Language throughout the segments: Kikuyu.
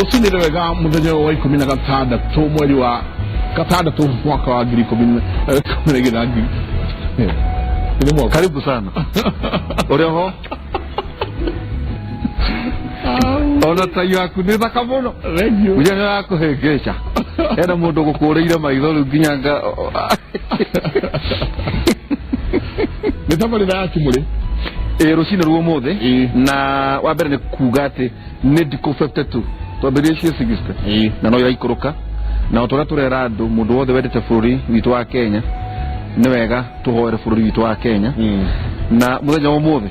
Rũcinĩ rwega mũthenya ũyũ wa 16 mweri wa gatandatũ mwaka wa 2012 na ngiri nĩ mwaka. Karibu sana. Ũrĩ ho? Ona tai yaku nĩ thaka mũno. Thank you. Uja nĩ arakũhĩngĩca. Hena mũndũ gũkũrĩire maitho rĩu nginya nga. Nĩ tabarĩra ya Kimũrĩ. Ĩ rũcinĩ rwa ũmũthĩ. Ĩ. Na wa mbere nĩ kuga atĩ nĩ ndikũ 52 twambĩrĩrie cio 60. Ĩ. Na no iraikũrũka na o ta ũrĩa tũrera andũ, mũndũ wothe wendete bũrũri witũ wa Kenya, nĩ wega tũhoere bũrũri witũ wa Kenya. Na mũthenya wa ũmũthĩ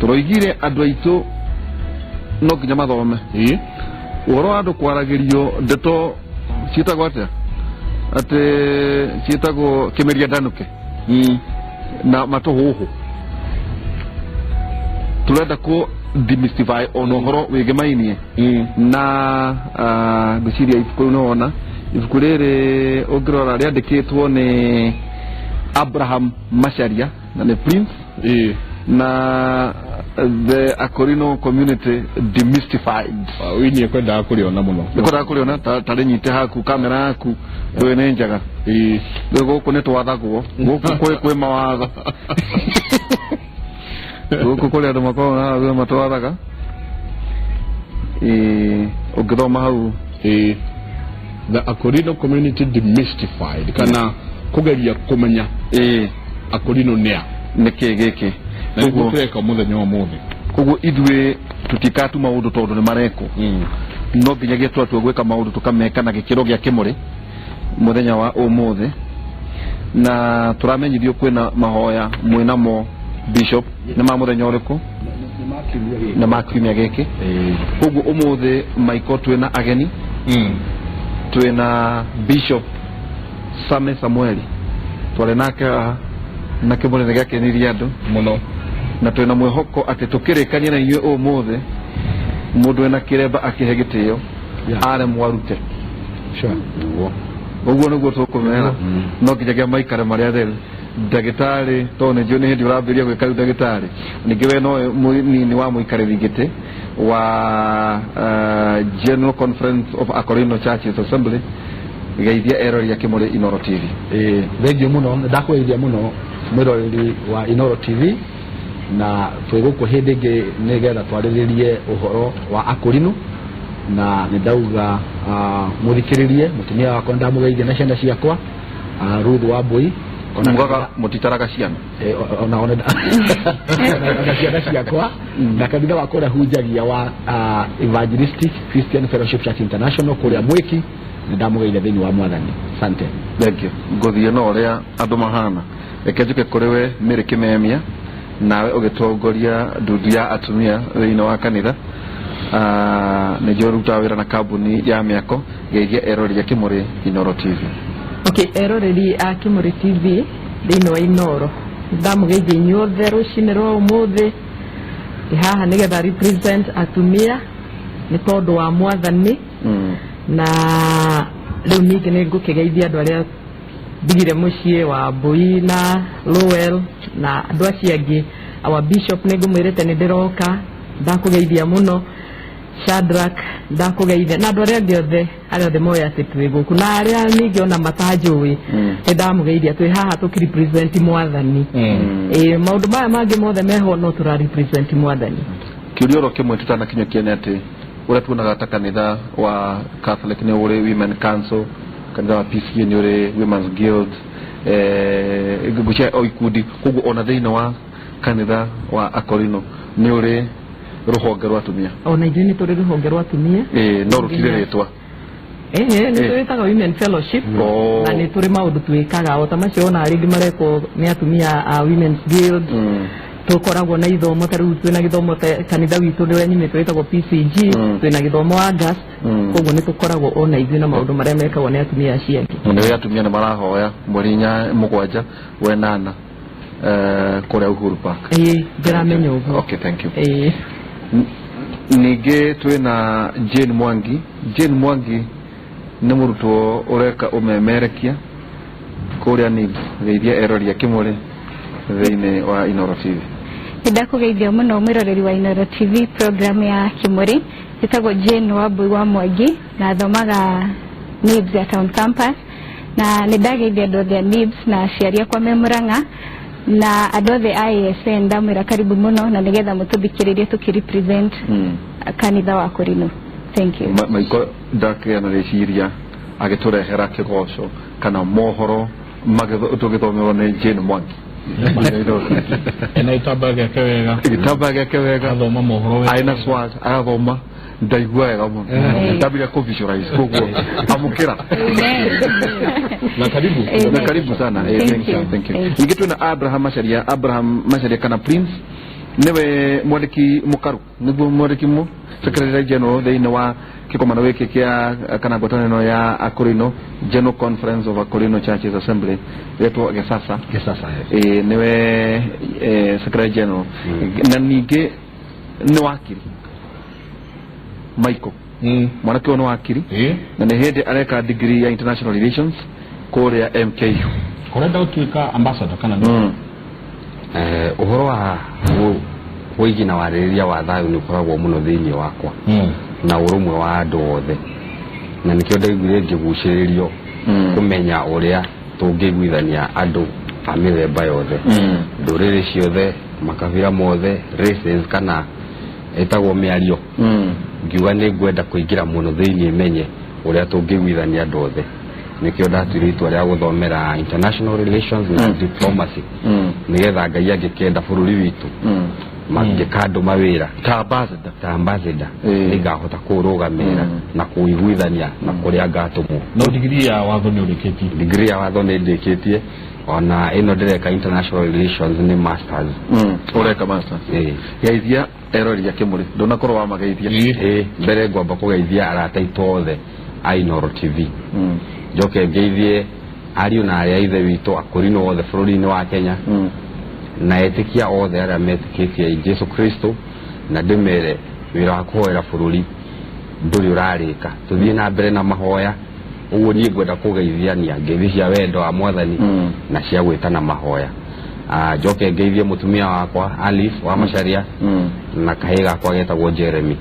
tũroigire andũ aitũ no nginya mathome Ĩ. ũhoro wa andũ kwaragĩrio ndeto ciĩtagwo atĩa, atĩ ciĩtagwo kĩmeria ndanuke na matũhũhũ. Tũrenda kũ demystify ona ũhoro wĩgĩmainie na ngwĩciria ibuku rĩu nĩwona ibuku rĩrĩ ũngĩrora rĩandĩkĩtwo nĩ Abraham Macharia na nĩ Prince. Ĩ. Na The Akorino Community Demystified. Wini ekwendaga kũrĩona mũno. Nĩkwendaga kũrĩona tarĩ nyite haku kamera yaku ndũĩ nĩ njega. Ĩ. Rĩu gũkũ nĩ twathagwo, gũkũ kwĩ mawatho, gũkũ kũrĩ andũ makoragwo na watho matwathaga. Ĩĩ, ũngĩthoma hau. Ĩ. The Akorino Community Demystified, kana kũgeria kũmenya Akorino nĩa. Nĩ kĩ gĩkĩ? Na nĩguo tũreka mũthenya wa ũmũthĩ. Koguo ithuĩ tũtikatu maũndũ tondũ nĩ marekwo, no nginyagia twatua gwĩka maũndũ tũkameka na gĩkĩro gĩa kĩmũrĩ mũthenya wa ũmũthĩ. Na tũramenyithio kwĩna mahoya mwĩnamo, Bishop, nĩ ma mũthenya ũrĩkũ? Nĩ ma kiumia gĩkĩ. Koguo ũmũthĩ Michael twĩna ageni, twĩna Bishop Same Samueli, twarĩ nake haha na kĩmũrĩ nĩ gĩakenirie andũ mũno. Na twĩna mwĩhoko atĩ tũkĩrĩkania na inyuĩ ũmũthĩ, mũndũ wĩna kĩremba akĩhe gĩtĩo aremwo arute. Nĩguo. Ũguo nĩguo tũkũmera, no nginyagia maikare marĩa atheru. Ndagĩtarĩ, tondũ nĩ njũĩ nĩ hĩndĩ ũrambĩrĩria gwĩka rĩu, ndagĩtarĩ, ningĩ we nowe mũnini wa mũikarĩri gĩtĩ wa General Conference of Akorino Churches Assembly, geithia erori a Kĩmũrĩ Inoro TV. Ĩĩ, thengiũ mũno, ndakũgeithia mũno mwĩroreri wa Inoro TV, na twĩ gũkũ hĩndĩ ĩngĩ nĩgetha twarĩrĩrie ũhoro wa Akũrinũ, na nĩ ndauga mũthikĩrĩrie mũtumia wakwa, ndamũgeithia na ciana ciakwa, Ruth Wambui. Ona mugaga mũtitaraga ciana. Eh, ona ciana ciakwa na kanitha wakwa ũrĩa hunjagia wa Evangelistic Christian Fellowship Church International kũrĩa Mwĩki, nĩ ndamũgeithia thĩinĩ wa Mwathani. Asante. Thank you. Ngũthiĩ no ũrĩa andũ mahana, reke njũke kũrĩ we Mary Kĩmemia, nawe ũgĩtongoria ndundu ya atumia thĩinĩ wa kanitha. Nĩ njũĩ ũrutaga wĩra na kambuni ya mĩako, geithia eroreri a Kĩmũrĩ Inoro TV. Okay, eroreri a Kĩmũrĩ TV thĩinĩ wa Inoro, ndamũgeithia inyuothe rũcinĩ rwa ũmũthĩ. Ndĩ haha nĩgetha represent atumia nĩ tondũ wa Mwathani. Na rĩu ningĩ nĩ ngũkĩgeithia andũ arĩa ndigire mũciĩ wa Mbui na Lowell na andũ acio angĩ. Our bishop nĩ ngũmwĩrĩte nĩ ndĩroka, ndakũgeithia mũno. Shadrach, ndakũgeithia, na andũ arĩa angĩ othe, arĩa othe moĩ atĩ twĩ gũkũ na arĩa ningĩ ona matanjũĩ, nĩ ndamũgeithia. Twĩ haha tũkĩ-represent Mwathani. Ĩĩ, maũndũ maya mangĩ mothe meho, no tũra represent Mwathani. Kĩũria oro kĩmwe tũtanakinyũkia nĩ atĩ ũrĩa tuonaga ta kanitha wa Catholic nĩ ũrĩ Women Council, kanitha wa PCA nĩ ũrĩ Women's Guild, ngũcia o ikundi, koguo ona thĩinĩ wa kanitha wa Akorino nĩ ũrĩ rũhonge rwa atumia? Ona ithuĩ nĩ tũrĩ rũhonge rwa atumia. Ĩĩ, no rũtirĩ rĩtwa. Ĩĩ, nĩ twĩtaga Women Fellowship. Na nĩ tũrĩ maũndũ twĩkaga o ta macio ona rĩngĩ marekwo nĩ atumia a Women's Guild. Tũkoragwo na ithomo, ta rĩu twĩna gĩthomo ta kanitha witũ nĩ ũrĩa nyumĩte wĩtagwo PCG. Twĩna gĩthomo August. Koguo nĩ tũkoragwo ona ithuĩ na maũndũ marĩa mekagwo nĩ atumia acio angĩ. Nĩ atumia nĩ marahoya mweri inya mũgwanja wenana kũrĩa Uhuru Park. Ĩĩ, ndĩramenya ũguo. Okay, thank you. Ĩĩ. Ningĩ twĩna Jane Mwangi. Jane Mwangi nĩ mũrutwo ũreka ũmemerekia kũrĩa NIBS, geithia erori a Kĩmũrĩ thĩinĩ wa Inoro TV. Nĩndakũgeithia mũno mwĩroreri wa Inooro TV program ya Kĩmũrĩ. Njĩtagwo Jane Wambui wa Mwangi na thomaga NIBS ya Town Campus, na nĩndageithia andũ othe a NIBS na aciari akwa me Murang'a na andũ othe a ASN. Ndamwĩra karibu mũno na nĩgetha mũtũthikĩrĩrie tũkĩ represent kanitha wa Kũrinũ. Thank you. Maiko ndakĩgĩa na rĩciria agĩtũrehera kĩgoco kana mohoro tũgĩthomerwo nĩ Jane Mwangi. Ena gĩtambaya gĩake wega. Gĩtambaya gĩake wega. Athoma mohoro wega. Aina swag agathoma, ndaigua wega mũno, ndambire kũ visualize koguo amũkĩra. Na karibu. Amen. Na karibu sana. Thank Thank you, you. thank you. Thank you. Ningĩ twĩna Abraham Macharia. Abraham Macharia kana Prince nĩwe mwandĩki mũkaru, nĩguo mwandĩki mu secretary general thĩinĩ wa kĩgomano gĩkĩ kĩa kana ngwatanĩro ya Akorino, General Conference of Akorino Churches Assembly ĩretwo Gesasa. Gesasa, yes. Nĩwe secretary general na ningĩ nĩ wakiri. Michael, mwanake ũyũ nĩ wakiri na nĩ hĩndĩ areka degree ya international relations kũrĩa MKU. Ũrenda gũtuĩka ambassador kana nĩ? Ũhoro wa wĩigi na warĩrĩria wa thayũ nĩ ũkoragwo mũno thĩinĩ wakwa na ũrũmwe wa andũ othe, na nĩkĩo ndaiguire ngĩgucĩrĩrio kũmenya ũrĩa tũngĩiguithania andũ a mĩthemba yothe, ndũrĩrĩ ciothe, makabira mothe, races kana ĩtagwo mĩario. Ngiuga nĩ ngwenda kũingĩra mũno thĩinĩ menye ũrĩa tũngĩiguithania andũ othe. Nĩkĩo ndatuire itua rĩa gũthomera international relations na diplomacy, nĩgetha Ngai angĩkenda bũrũri witũ mangĩkandũma wĩra ta ambassador, ta ambassador, nĩngahota kũũrũgamĩrĩra na kũiguithania na kũrĩa ngatũmwo. No digiri ya watho nĩ ũrĩkĩtie? Degree ya watho nĩ ndĩkĩtie, ona ĩno ndĩreka international relations nĩ masters. Ũreka masters? Ĩĩ. Geithia erori a Kĩmũrĩ, ndũnakorwo wamageithia. Ĩĩ, mbere ngwamba kũgeithia arata aitũ othe a Inooro TV, njoke ngeithie ariũ na arĩa a ithe witũ akũrinũ othe bũrũri-inĩ wa Kenya na etĩkia othe arĩa metĩkĩtie Jesu Kristo, na ndĩmere wĩra wa kũhoera bũrũri ndũrĩ ũrarĩka, tũthiĩ na mbere na mahoya. Ũguo niĩ ngwenda kũgeithiania ngeithi cia wendo wa Mwathani na cia gwĩtana mahoya. Njoke ngeithie mũtumia wakwa Alice wa Macharia na kahĩĩ gakwa getagwo Jeremy,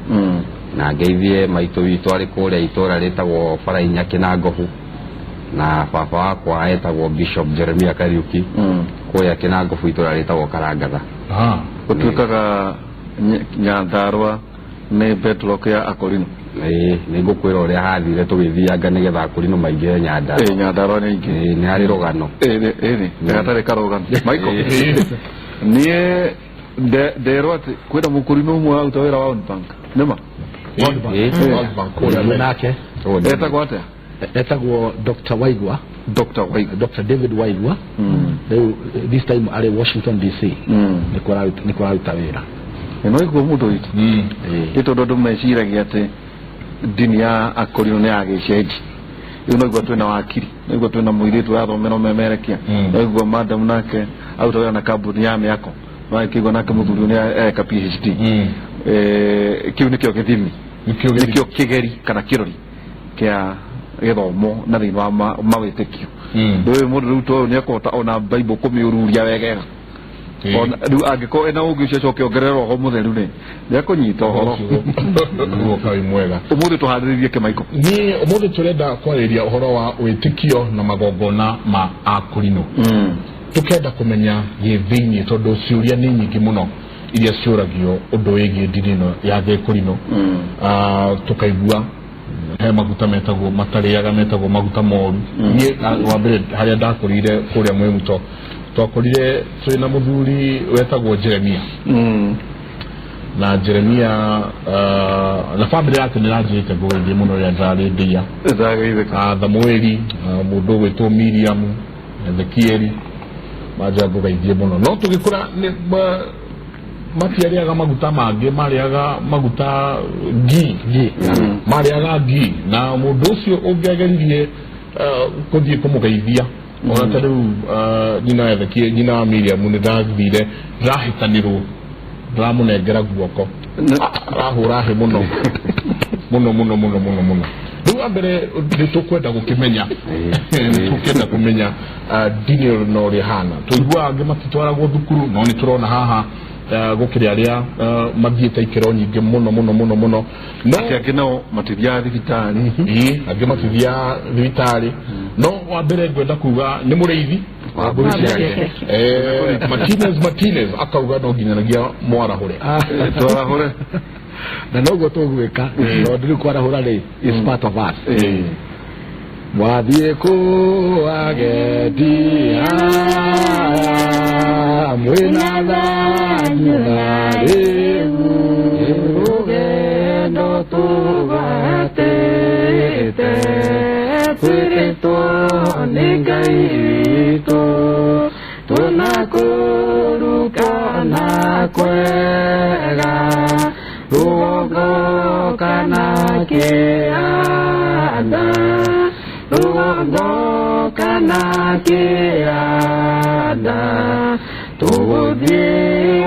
na ngeithie maitũ witũ arĩ kũrĩa itũra rĩtagwo Barainya Kĩnangobu, na baba wakwa etagwo Bishop Jeremia Kariuki kũrĩa Kĩnangobu itũra rĩtagwo Karangatha. Gũtuĩkaga Nyandarũa nĩ bedrock ya Akorino. Ĩĩ, nĩ ngũkwĩra ũrĩa hathire tũgĩthianga nĩgetha akũrinũ maingĩre Nyandarũa. Ĩĩ, Nyandarũa nĩ ingĩ. Ĩĩ, nĩ harĩ rũgano. Ĩĩ, gatarĩ karũgano. Michael, niĩ nderwo atĩ kwĩna mũkũrinũ ũmwe waruta wĩra wa World Bank, nĩma? Ĩĩ. World Bank kũrĩa. Nĩ nake. Etagwo atĩa? Etagwo Dr. Waigua. Dr. Waigua. Dr. David Waigua. Rĩu this time arĩ Washington DC, nĩkuo araruta wĩra. No iguo mũndũ witũ nĩ tondũ andũ meciragia atĩ ndini ya akũrinũ nĩ ya gĩcenji. Rĩu no igua twĩna wakiri, no igua twĩna mũirĩtu ũrathomera ũmemerekia, no igua madam nake aruta wĩra na kambuni ya mĩako, no akĩigua nake mũthuri nĩ eka PhD. Kĩu nĩkĩo gĩthimi, nĩkĩo kĩgeri kana kĩrori kĩa gĩthomo na thĩinĩ wa mawĩtĩkio. Ndũĩ mũndũ rĩu toyũ nĩ ekũhota ona Bible kũmĩũruria wegega. Ona rĩu angĩkorwo ena ũngĩ ũcio acoke ongerere Roho Mũtheru rĩ, nĩ ekũnyita ũhoro. Ũguo wĩ mwega. Ũmũthĩ tũharĩrĩrie kĩmaiko. Niĩ ũmũthĩ tũrenda kwarĩria ũhoro wa wĩtĩkio na magongona ma akũrinũ. Tũkenda kũmenya gĩthĩinĩ tondũ ciũria nĩ nyingĩ mũno iria ciũragio ũndũ wĩgiĩ ndini ĩno ya gĩkũrinũ. Tũkaigua he maguta metagwo matarĩaga, metagwo maguta moru. Niĩ wa mbere harĩa ndakũrĩire kũrĩa Mwĩmuto, twakũrire twĩna mũthuri wetagwo Jeremia, na Jeremia na bamĩrĩ yake nĩ ranjĩte ngũgeithie mũno rĩrĩa ndarĩ ndĩa. Ndagĩithĩka. Thamueli, mũndũ ũgwĩtwo Miriam, Ezekieli, manja ngũgeithie mũno. No tũgĩkũra nĩ matiarĩaga maguta mangĩ, marĩaga maguta ngi, marĩaga ngi, na mũndũ ũcio ũngĩageririe kũthiĩ kũmũgeithia, ona ta rĩu nyina wa Ezekiel, nyina wa Miriam, nĩ ndathire ndĩrahĩtanĩrwo ndĩramũnengera guoko, arahũra hĩ mũno mũno mũno mũno mũno mũno. Rĩu wa mbere nĩ tũkwenda gũkĩmenya, nĩ tũkenda kũmenya ndini ĩno ũrĩa ĩhana. Tũiguaga angĩ matitwaragwo thukuru, no nĩ tũrona haha Gũkĩrĩ arĩa mathiĩte ikĩro nyingĩ mũno mũno mũno mũno, no Atĩ angĩ nao matithiaga thibitarĩ. Ĩĩ, angĩ matithiaga thibitarĩ. No wa mbere ngwenda kuga nĩ mũrĩithi wa mbũri ciake. Martinez Martinez akauga no nginyanagia mwarahũre. Twarahũre. Na noguo tũgwĩka, tondũ rĩu kwarahũra rĩ is part of us. Mwathiĩ kũ agendi aya mwĩna thanyu na rĩu Rũgendo tũgwatĩte twĩrĩtwo nĩ Ngai witũ tũnakũrukana kwega rũgongo kana kĩanda, rũgongo kana kĩanda, tũgũthiĩ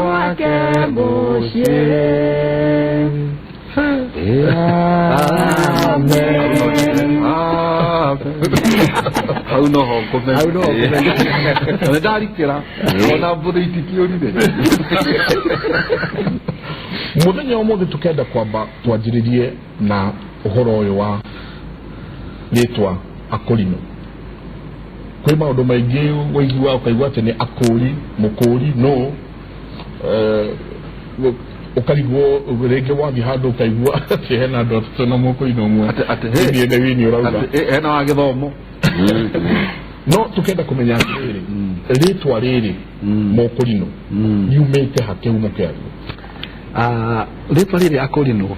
gwake mũciĩ. Amen. Hau no ho ngũmenya. Hau no ho ngũmenya. Nĩ ndarikĩra ona mbũthĩ itikĩũrire. Mũthenya ũmũthĩ tũkenda kwamba twanjĩrĩrie na ũhoro ũyũ wa rĩtwa akũrinũ. Kwĩ maũndũ maingĩ waigua, ũkaigua atĩ nĩ akũri, mũkũri no ũkarigwo. Rĩngĩ wathiĩ handũ ũkaigua atĩ hena andũ atatũ na mũkũrinũ ũmwe. Atĩ he. Wini ene wini ũrauga. Atĩ, hena wa gĩthomo. No tukenda kũmenya atĩrĩrĩ, rĩtwa rĩrĩ mũkũrinũ riumĩte ha, kĩhumo kĩarĩo? Rĩtwa rĩrĩ akũrinũ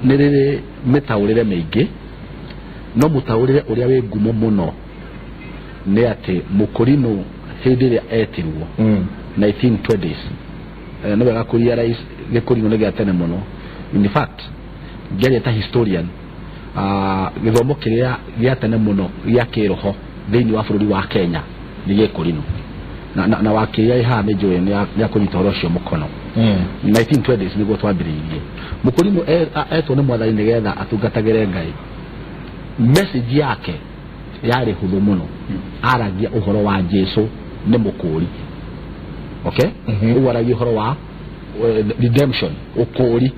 nĩ rĩrĩ mĩtaũrĩre mĩingĩ, no mũtaũrĩre ũrĩa wĩ ngumo mũno nĩ atĩ mũkũrinũ hĩndĩ ĩrĩa etirwo 1920s, nĩ wega kũrealize gĩkũrinũ nĩ gĩa tene mũno. In fact, ngĩaria ta historian, gĩthomo kĩrĩa gĩa tene mũno gĩa kĩroho thĩinĩ wa bũrũri wa Kenya nĩ gĩkũrinũ, na wakĩrĩa ĩ haha nĩ njũĩ nĩ akũnyita ũhoro ũcio mũkono. 1920s nĩguo twambĩrĩirie. Mũkũrinũ etwo nĩ Mwathani nĩgetha atungatagĩre Ngai. Message yake yarĩ hũthũ mũno, aragia ũhoro wa Jesu nĩ mũkũri, okay? Ũguo aragia ũhoro wa redemption, ũkũri.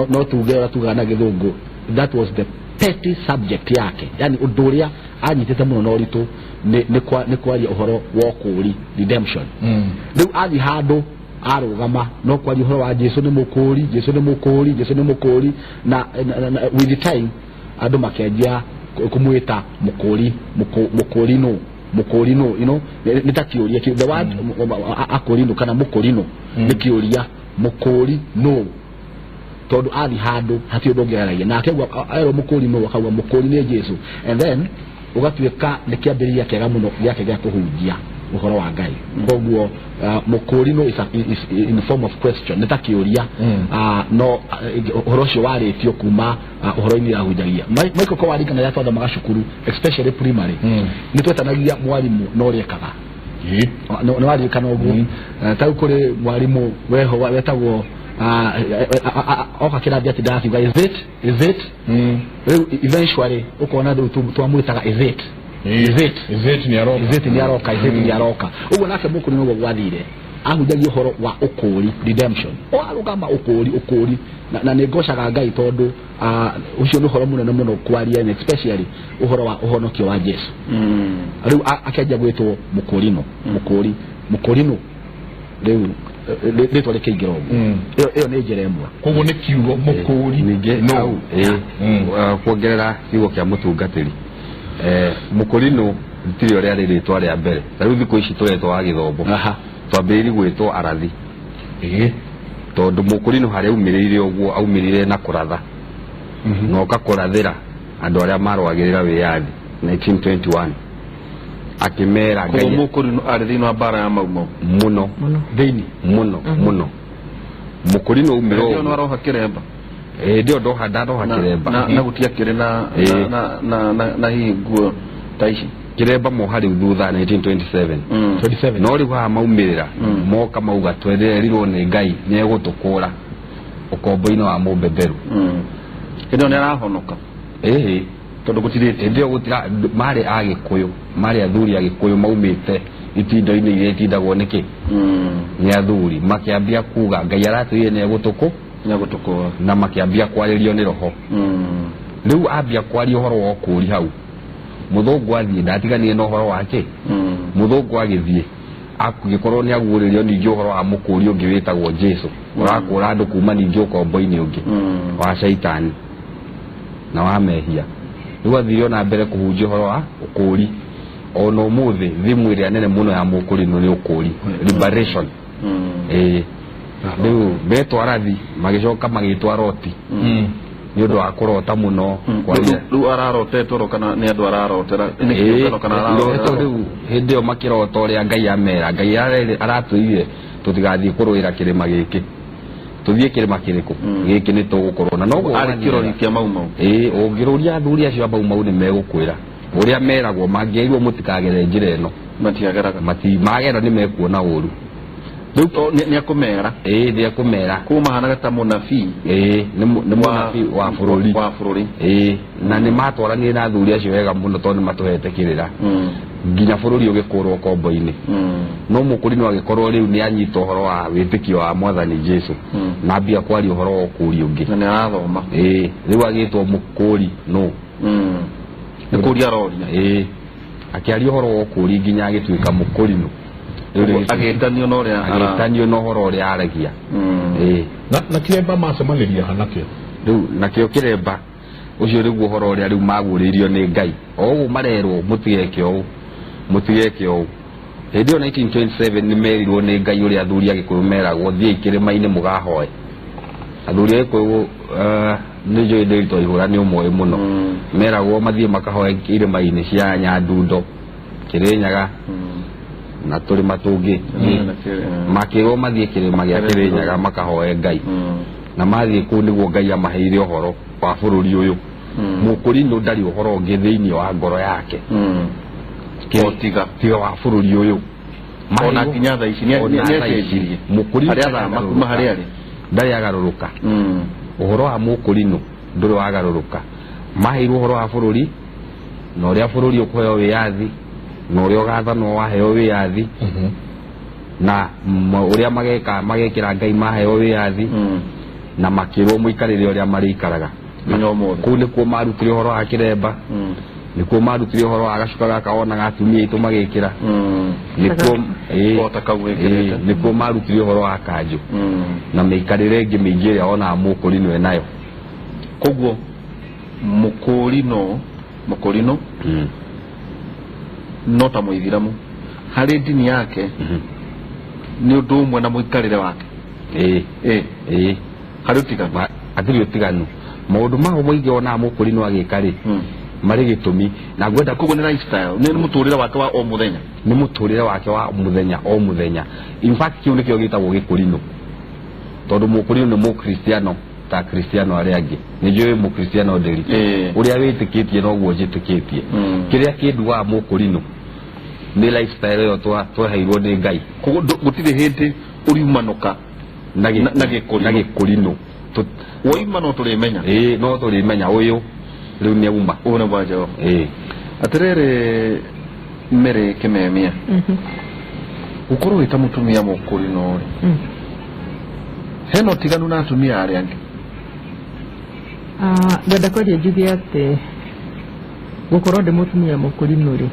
No tuge ũrĩa tugaga na Gĩthũngũ, that was the petty subject yake, yani ũndũ ũrĩa anyitĩte mũno na ũritũ nĩ kwaria ũhoro wa ũkũri, redemption. Rĩu athiĩ handũ arũgama no kwaria ũhoro wa Jesu nĩ mũkũri, Jesu nĩ mũkũri, Jesu nĩ mũkũri, na with the time andũ makĩanjia kũmwĩta mũkũri, mũkũrinũ, mũkũrinũ. Nĩ ta kĩũria the word akũrinũ kana mũkũrinũ nĩ kĩũria, mũkũri nũ, tondũ athiĩ handũ hatirĩ ũndũ ũngĩ aragia nake. Ũguo erwo mũkũri nũ, akauga mũkũri nĩ Jesu, and then ũgatuĩka nĩ kĩambĩrĩria kĩega mũno gĩake gĩa kũhunjia ũhoro wa Ngai. Koguo mũkũri nũ is in form of question, nĩ ta kĩũria. No ũhoro ũcio warĩtio kuma ũhoro-inĩ ahunjagia. Michael, ko warikana rĩrĩa twathomaga cukuru, especially primary, nĩ twetanagia mwarimũ na ũrĩa ekaga. Nĩ waririkana ũguo? Ta rĩu kũrĩ mwarimũ weho wetagwo oka kĩrathi atĩ ndakiuga, "Is it? Is it?" Rĩu eventually ũkona rĩu twamwĩtaga, "Is it? Is it?" Is it nĩ aroka. Is it nĩ aroka? Is it nĩ aroka? Ũguo nake mũkũri noguo gwathire, ahunjagia ũhoro wa ũkũri, redemption, warũgama ũkũri, ũkũri. Na nĩ ngocaga Ngai tondũ ũcio nĩ ũhoro mũnene mũno kwaria, and especially ũhoro wa ũhonokio wa Jesu. Rĩu akĩanjia gwĩtwo mũkũrinũ, mũkũri, mũkũrinũ. Rĩu rĩtwa rĩkĩingĩra ũguo. Ĩyo nĩ njĩra ĩmwe. Koguo nĩ kiugo mũkũri Ningĩ no hau kuongerera kiugo kĩa mũtungatĩri, mũkũrinũ rĩtirĩ ũrĩa rĩ rĩtwa rĩa mbere. Ta rĩu thikũ ici tũretwo wa gĩthomo, twambĩrĩirie gwĩtwo arathi, tondũ mũkũrinũ harĩa aumĩrĩire ũguo aumĩrĩire na kũratha na oka kũrathĩra andũ arĩa marũagĩrĩra wĩyathi 1921, akĩmera Koguo Ngai mũkũrinũ arĩ thĩinĩ wa mbara ya Mau Mau? Mũno. Thĩinĩ. Mũno mũno mũkũrinũ aumĩra Hĩndĩ ĩyo ũguo. nĩ aroha kĩremba? Hĩndĩ ĩyo ndoha, ndaroha kĩremba. Na gũtiakĩrĩ na na hihi nguo ta ici. Kĩremba moha rĩu thutha 1927. 27. No rĩu haha maumĩrĩra moka mauga twererirwo nĩ Ngai nĩ egũtũkũra ũkombo-inĩ wa mũbeberu. Hĩndĩ ĩyo nĩ arahonoka? Ĩhĩ. Tondũ gũtirĩte. Hĩndĩ ĩyo gũtira marĩ Agĩkũyũ, marĩ athuri Agĩkũyũ maumĩte itindo-inĩ iria itindagwo nĩkĩ nĩ athuri, makĩambia kuga Ngai aratwĩrire nĩ egũtũkũ Nĩegũtũkũa. Na makĩambia kwarĩrio nĩ roho. Rĩu ambia kwaria ũhoro wa ũkũũri hau, mũthũngũ athiĩ ndatiganire na ũhoro wake. Mũthũngũ agĩthiĩ agĩkorwo nĩ aguũrĩrio ningĩ ũhoro wa mũkũũri ũngĩ wĩtagwo Jesu, ũrakũũra andũ kuma ningĩ ũkombo-inĩ ũngĩ wa caitani na wa mehia. Rĩu athire ona mbere kũhunjia ũhoro wa ũkũũri. Ona ũmũthĩ thimu ĩrĩa nene mũno ya mũkũrinũ nĩ ũkũũri, liberation. Ĩĩ, rĩu metwo arathi, magĩcoka magĩtwo aroti nĩ ũndũ wa kũrota mũno kwaria. Rĩu ararotetwo ro kana nĩ andũ ararotera? Nĩ kĩũngano kana iroto? Ararotera? Rĩu hĩndĩ ĩyo makĩrota ũrĩa Ngai amera, Ngai aratwĩrire tũtigathiĩ kũrũĩra kĩrĩma gĩkĩ, tũthiĩ kĩrĩma kĩrĩkũ gĩkĩ nĩ tũgũkorwo na noguo Arĩ kĩrori kĩa Mau Mau. Ĩĩ, ũngĩrũria athuri acio a Mau Mau nĩ megũkwĩra ũrĩa meragwo. Mangĩerirwo mũtikagere njĩra ĩno, Matiageraga. Mati magera nĩ mekuona ũru. Rĩu Nĩ akũmera? Ĩĩ, nĩ ekũmera. Koguo mahanaga ta mũnabii. Ĩĩ, nĩ mũnabii wa bũrũri. Wa bũrũri. Ĩĩ, na nĩ matwaranire na athuri acio wega mũno tondũ nĩ matũhete kĩrĩra nginya bũrũri ũgĩkũrwo kombo-inĩ. No mũkũri no agĩkorwo rĩu nĩ anyita ũhoro wa wĩtĩkio wa Mwathani Jesu na ambia kwaria ũhoro wa ũkũũri ũngĩ. Na nĩ arathoma. Ĩĩ, rĩu agĩtwo mũkũũri no Nĩ kũria aroria. Ĩĩ, akĩaria ũhoro wa ũkũũri nginya agĩtuĩka mũkũrinũ. Rĩu Agĩtanio na ũrĩa agĩtanio na ũhoro ũrĩa aragia. Ĩĩ. Na kĩremba macemanirie ha nakĩo? Rĩu nakĩo kĩremba ũcio rĩu ũhoro ũrĩa rĩu maguũrĩirio nĩ Ngai, o ũguo marerwo mũtigeke ũũ, mũtigeke ũũ. Hĩndĩ ĩyo 1927 nĩ merirwo nĩ Ngai ũrĩa athuri a Gĩkũyũ meragwo, thiĩi kĩrĩma-inĩ mũgahoe. Athuri a Gĩkũyũ, nĩ njũĩ Ndĩritũ Ihũra nĩ ũmoĩ mũno, meragwo mathiĩ makahoe irĩma-inĩ cia Nyandundo, Kĩrĩnyaga na tũrĩma tũngĩ. Makĩrwo mathiĩ kĩrĩma gĩa Kĩrĩnyaga makahoe Ngai, na mathiĩ kũu nĩguo Ngai amaheire ũhoro wa bũrũri ũyũ. Mũkũrinũ ndarĩ ũhoro ũngĩ thĩinĩ wa ngoro yake O tiga. Tiga wa bũrũri ũyũ. Ona nginya thaa ici Ona thaa ici. nĩacenjirie? Mũkũrinũ Harĩa athama kuma harĩa arĩ. Ndarĩ agarũrũka. Ũhoro wa mũkũrinũ ndũrĩ wagarũrũka. Maheirwo ũhoro wa bũrũri na ũrĩa bũrũri ũkũheo wĩyathi na ũrĩa ũgathanwo waheo wĩyathi na ũrĩa mageka magekĩra Ngai maheo wĩyathi, na makĩrwo mũikarĩre ũrĩa marĩikaraga. Nginya ũmũthĩ. Kũu nĩkuo marutire ũhoro wa kĩremba, nĩkuo marutire ũhoro wa gacuka gaka wonaga atumia aitũ magĩkĩra, nĩkuo ĩĩ, O ta kau wĩkĩrĩte. Ĩĩ, nĩkuo marutire ũhoro wa kanjũ na mĩikarĩre ĩngĩ mĩingĩ ĩrĩa wonaga mũkũrinũ enayo. Koguo mũkũrinũ no ta mũithiramu harĩ ndini yake, nĩ ũndũ ũmwe na mũikarĩre wake? Ĩĩ. Ĩ? Ĩĩ. Harĩ ũtiganu? Hatirĩ ũtiganu. Maũndũ mao maingĩ wonaga mũkũrinũ agĩka rĩ, marĩ gĩtũmi na ngwenda Koguo nĩ lifestyle, nĩ mũtũrĩre wake wa o mũthenya. Nĩ mũtũrĩre wake wa mũthenya o mũthenya. In fact, kĩu nĩkĩo gĩtagwo gĩkũrinũ, tondũ mũkũrinũ nĩ mũkristiano ta kristiano arĩa angĩ. Nĩ njũĩ mũkristiano ndĩri ũrĩa wĩtĩkĩtie noguo njĩtĩkĩtie. Kĩrĩa kĩnduaga mũkũrinũ nĩ lifestyle ĩyo tweheirwo nĩ Ngai. Koguo gũtirĩ hĩndĩ ũriumanũka na na gĩkũrinũ. Na gĩkũrinũ. Woima no tũrĩmenya. Ĩĩ, no tũrĩmenya ũyũ rĩu nĩ auma. Ũyũ nĩ wa Jehova. Ĩĩ. Atĩrĩrĩ, Mary Kĩmemia, gũkorwo wĩ ta mũtumia mũkũrinũ rĩ, hena ũtiganu na atumia arĩa angĩ? Ah, ngwenda kwaria njuge atĩ gũkorwo ndĩ mũtumia mũkũrinũ rĩ,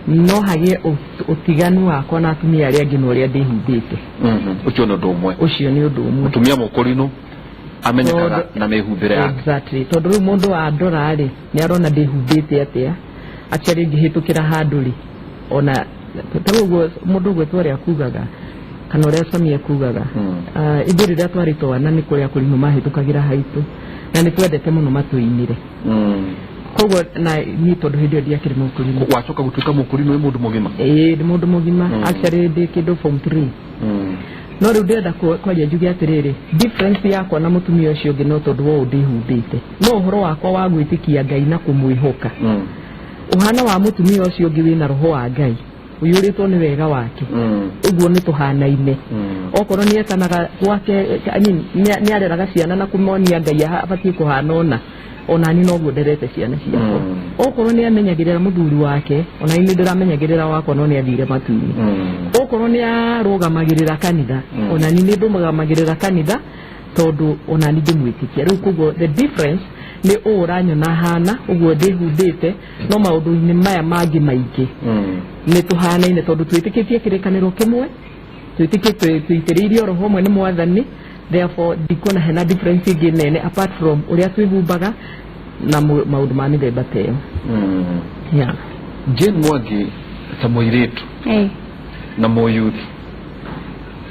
no hagĩe ũtiganu wakwa na atumia arĩa angĩ na ũrĩa ndĩhumbĩte. Ũcio nĩ ũndũ ũmwe. Ũcio nĩ ũndũ ũmwe. Mũtumia mũkũrinũ amenyekaga na mĩhumbĩre yake. Exactly, tondũ rĩu mũndũ wa ndora rĩ, nĩ arona ndĩhumbĩte atĩa. Actually, ngĩhĩtũkĩra handũ rĩ, ona ta rĩu ũguo mũndũ ũgwĩtwo ũrĩa akugaga kana ũrĩa Sami akugaga, ah, ithuĩ rĩrĩa twarĩ twana nĩ kũrĩa kũrinũ mahĩtũkagĩra haitũ na nĩ twendete mũno matũinĩre. Koguo na niĩ tondũ hĩndĩ ĩyo ndiakĩrĩ mũkũrinũ. Wacoka gũtuĩka mũkũrinũ wĩ mũndũ mũgima? Ĩĩ, ndĩ mũndũ mũgima. Actually, ndĩ kĩndũ form 3. No rĩu ndĩrenda kwaria njuge atĩrĩrĩ, difference yakwa na mũtumia ũcio ũngĩ no tondũ wa ũũ ndĩhumbĩte, no ũhoro wakwa wa gwĩtĩkia Ngai na kũmwĩhoka ũhana wa mũtumia ũcio ũngĩ wĩna roho wa Ngai. Ũiyũrĩtwo nĩ wega wake. Ũguo nĩ tũhanaine. Okorwo nĩ etanaga gwake, I mean, nĩ areraga ciana na kũmonia Ngai abatiĩ kũhana ũna, onani noguo nderete ciana ciakwa. Okorwo nĩ amenyagĩrĩra mũthuri wake, onani nĩ ndĩramenyagĩrĩra wakwa, no nĩ athire matu-inĩ. Okorwo nĩ arũgamagĩrĩra kanitha, onani nĩ ndũgamagĩrĩra kanitha, tondũ onani ndĩmwĩtĩkia. Rĩu koguo the difference nĩ ũũ ũranyona hana ũguo ndĩhumbĩte, no maũndũ-inĩ maya mangĩ maingĩ nĩ tũhanaine, tondũ twĩtĩkĩtie kĩrĩkanĩro kĩmwe, twĩtĩkĩtie tũitĩrĩirio roho ũmwe nĩ Mwathani. Therefore ndikuona hena difference ĩngĩ nene apart from ũrĩa twĩhumbaga na maũndũ ma mĩthemba ta ĩyo, yeah. Jane Mwangi, ta mũirĩtu na mũyuthi,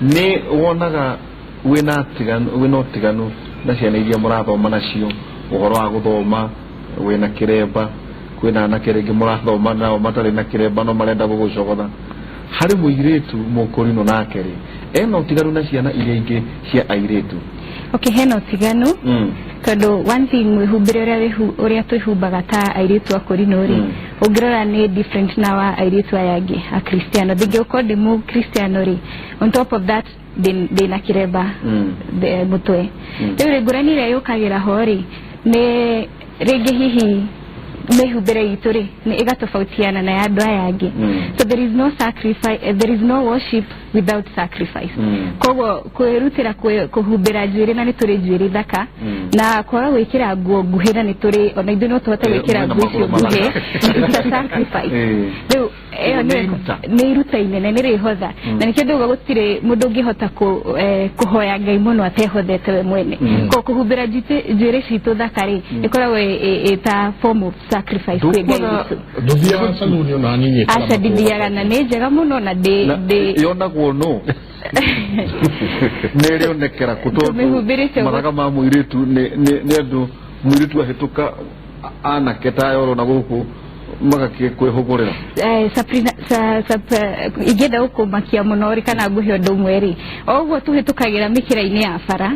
nĩ wonaga wĩna tiganu, wĩna ũtiganu na ciana iria mũrathoma nacio, ũhoro wa gũthoma wĩna kĩremba, kwĩna anake rĩngĩ mũrathoma nao matarĩ na kĩremba no marenda gũgũcogotha? Harĩ mũirĩtu mũkũrinũ nake rĩ, ena ũtiganu na ciana iria ingĩ cia airĩtu? Okay, hena ũtiganu, tondũ one thing, mwĩhumbĩre ũrĩa ũrĩa twĩhumbaga ta airĩtu akũrinũ rĩ, ũngĩrora nĩ different na wa airĩtu aya angĩ akristiano. Ndingĩgũkorwo ndĩ mũkristiano rĩ, on top of that ndĩ na kĩremba mũtwe. Rĩu rĩ, ngũrani ĩrĩa yũkagĩra ho rĩ, nĩ rĩngĩ hihi mĩhumbĩre itũ rĩ nĩ ĩgatofautiana na ya andũ aya angĩ. So there is no sacrifice, there is no worship without sacrifice. Koguo kwĩrutĩra kũhumbĩra njuĩrĩ, na nĩ tũrĩ njuĩrĩ thaka, na kwaga gwĩkĩra nguo nguhĩ, na nĩ tũrĩ ona ithuĩ no tũhote gwĩkĩra mwĩna nguo icio magũrũ nguhĩ, mathaka. it's a sacrifice. Rĩu ĩyo Nĩ iruta. Nĩ iruta inene, nĩ rĩhotha, na nĩkĩo ndauga gũtirĩ mũndũ ũngĩhota kũhoya Ngai mũno atehothete we mwene. Ko kũhumbĩra njuĩrĩ citũ thaka rĩ, ĩkoragwo ĩ ta form of sacrifice kwĩ Ngai Ndũkuona witũ. Ndũthiaga saluni ona hanini ĩkĩra Aca, matũ? ndithiaga, na nĩ njega mũno na ndĩ Na ndĩ yonagwo no nĩ rĩonekera kũ, tondũ Tũmĩhumbĩrĩte ũguo. Mathaga ma mũirĩtu nĩ andũ mũirĩtu ahĩtũka, anake ta aya ũrona gũkũ magakĩkwĩhũgũrĩra. Sabrina, ingĩenda gũkũmakia mũno rĩ, kana ngũhe ũndũ ũmwe rĩ, o ũguo tũhĩtũkagĩra mĩkĩra-inĩ ya bara,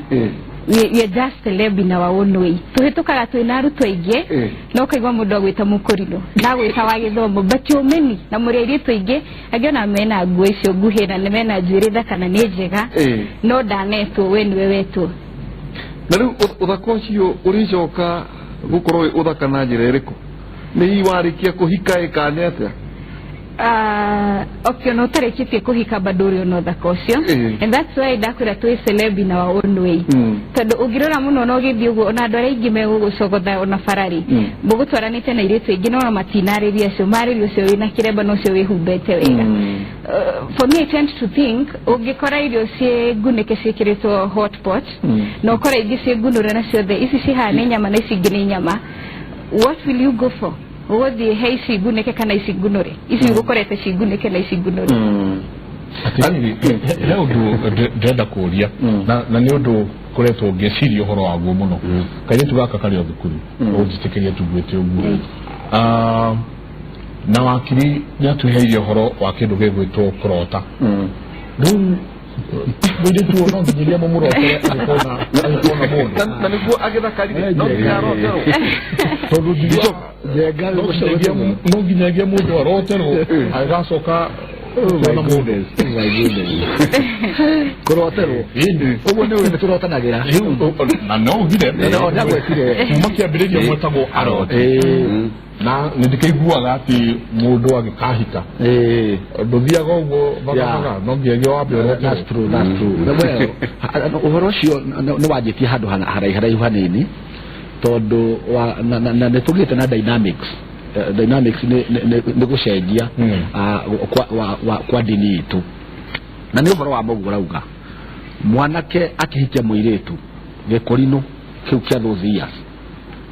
we are just celeb in our own way. Tũhĩtũkaga twĩna arutwo aingĩ, no ũkaigua mũndũ agwĩta mũkũrinũ na agwĩta wa gĩthomo, but you're many, na mũrĩ airĩtu aingĩ angĩ ona mena nguo icio nguhĩ na nĩ mena njuĩrĩ thaka na nĩ njega, no ndanetwo, we nĩwe wetwo. Na rĩu ũthaka ũcio ũrĩcoka gũkorwo wĩ ũthaka na njĩra ĩrĩkũ? Nĩ hihi warĩkia kũhika ĩ kana nĩ atĩa? Okay, ona ũtarĩkĩtie kũhika bado ũrĩ ona ũthaka ũcio. And that's why ndakwĩra twĩ celeb in our own way, tondũ ũngĩrora mũno na ũgĩthiĩ ũguo, ona andũ arĩa aingĩ megũgũcogotha ona bararĩ, mũgũtwaranĩte na airĩtu aingĩ, no ona matinarĩria acio, marĩria ũcio wĩna kĩremba na ũcio wĩhumbĩte wega. For me, I tend to think ũngĩkora irio ciĩ ngunĩke ciĩkĩrĩtwo hot pot, na ũkora ingĩ ciĩ ngunũre, na ciothe ici cihana nĩ nyama na ici ingĩ nĩ nyama, what will you go for? Ũgũthiĩ he ici ngunĩke kana ici ngunũre? Ici ũgũkorete ci ngunĩke na ici ngunũre. Atirĩrĩ, he ũndũ ndĩrenda kũria, na nĩ ũndũ koretwo ngĩciria ũhoro waguo mũno. Kairĩtu gaka karĩ o thukuru, ũnjĩtĩkĩrie tugwĩte ũguo. Ah, na wakiri nĩ atũheire ũhoro wa kĩndũ gĩgwĩtwo kũrota. Rĩu mũirĩtu ũyũ no nginyagia mũmũrotere agĩkona mũndũ? Na nĩguo agĩthakarire no nginya aroterwo. Tondũ Njenga. No nginyagia mũndũ aroterwo agĩgacoka kuona mũndũ? Oh my goodness. Kũroterwo? Ĩni. Ũguo nĩ ũĩ tũrotanagĩra. Rĩu, na no ugire No, nĩagwetire. kuma kĩambĩrĩria mwetagwo aroti, na nĩ ndĩkĩiguaga atĩ mũndũ agĩkahika ndũthiaga ũguo bagabaga, no nginyagia wambe ũroterwo. That's true, that's true. Well, ũhoro ũcio nĩ wanjĩtie handũ haraihu hanini, tondũ na nĩ tũgĩte na dynamics. Dynamics nĩ gũcenjia kwa ndini itũ, na nĩ ũhoro wa mũguo ũrauga mwanake akĩhikia mũirĩtu gĩkũrinũ kĩu kĩa those years,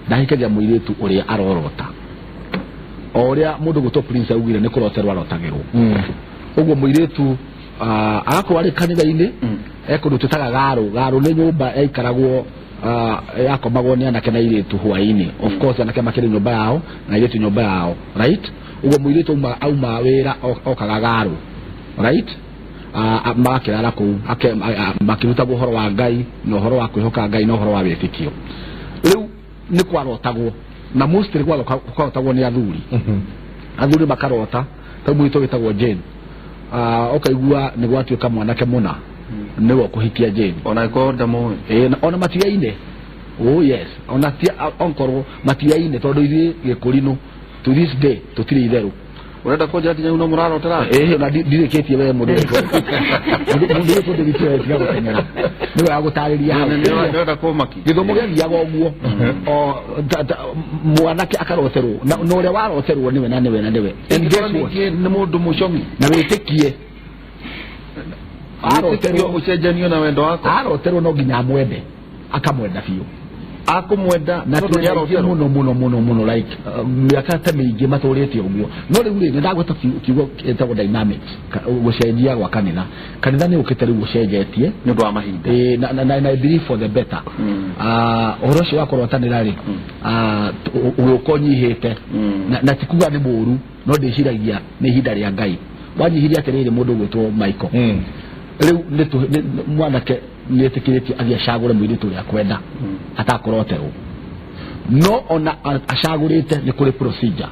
ndahikagia mũirĩtu ũrĩa arorota. O ũrĩa mũndũ gwĩtwo Prince augire, nĩ kũroterwo arotagĩrwo. Ũguo mũirĩtu agakorwo arĩ kanitha-inĩ, e kũndũ twĩtaga garũ. Garũ nĩ nyũmba yaikaragwo, yakomagwo nĩ anake na airĩtu hwaĩ-inĩ. Of course anake makĩrĩ nyũmba yao na airĩtu nyũmba yao, right? Ũguo mũirĩtu auma wĩra, okaga garũ, right? Magakĩrara kũu makĩrutagwo ũhoro wa Ngai na ũhoro wa kwĩhoka Ngai na ũhoro wa wĩtĩkio. Rĩu nĩ kwarotagwo, na mostly kwarotagwo nĩ athuri. Athuri makarota ta mũirĩtu wĩtagwo Jane. Ũkaigua nĩ gwatuĩka mwanake mũna nĩwe ũkũhikia Jane. Ona ĩkorwo ndamũĩ. Ĩĩ, ona matiaine. Oh yes, ona tia onkorwo matiaine, tondũ ithuĩ gĩkũrinũ to this day tũtirĩ itherũ. Ũrenda kũnjĩra nginya no mũrarotera? Ĩĩ, ona ndirĩkĩtie. We mũndũ mũndũ wĩtwo ndĩrĩtie, tiga gũteng'era, nĩwe agũtarĩria hau. Nĩrenda kũmaki. Gĩthomo gĩathiaga ũguo o mwanake akaroterwo na ũrĩa waroterwo nĩwe na nĩwe na nĩwe. And guess what? Ningĩ nĩ mũndũ mũcomi. Na wĩtĩkie wĩtĩkio aroterwo ũcenjanio na wendo wakwa. Aroterwo no nginya amwende, akamwenda biũ. Akũmwenda na tondũ twĩ aingĩ nĩaroterwo. Mũno mũno mũno mũno, like mĩaka ta mĩingĩ matũrĩte ũguo. No rĩu rĩ, nĩndagweta kiugo gĩtagwo dynamics, gũcenjia gwa kanitha. Kanitha nĩ ũkĩte rĩu ũcenjetie nĩ ũndũ wa mahinda. Ĩĩ, na I believe for the better. Ũhoro ũcio wa kũrotanĩra rĩ, ũgĩũka ũnyihĩte. Na ti kuga nĩ mũũru, no ndĩciragia nĩ ihinda rĩa Ngai wanyihirie. Atĩrĩrĩ, mũndũ ũgwĩtwo Michael, rĩu mwanake nĩ etĩkĩrĩtio athiĩ acagũre mũirĩtu ũrĩa akwenda atakũroterwo. No ona acagũrĩte, nĩ kũrĩ procedure,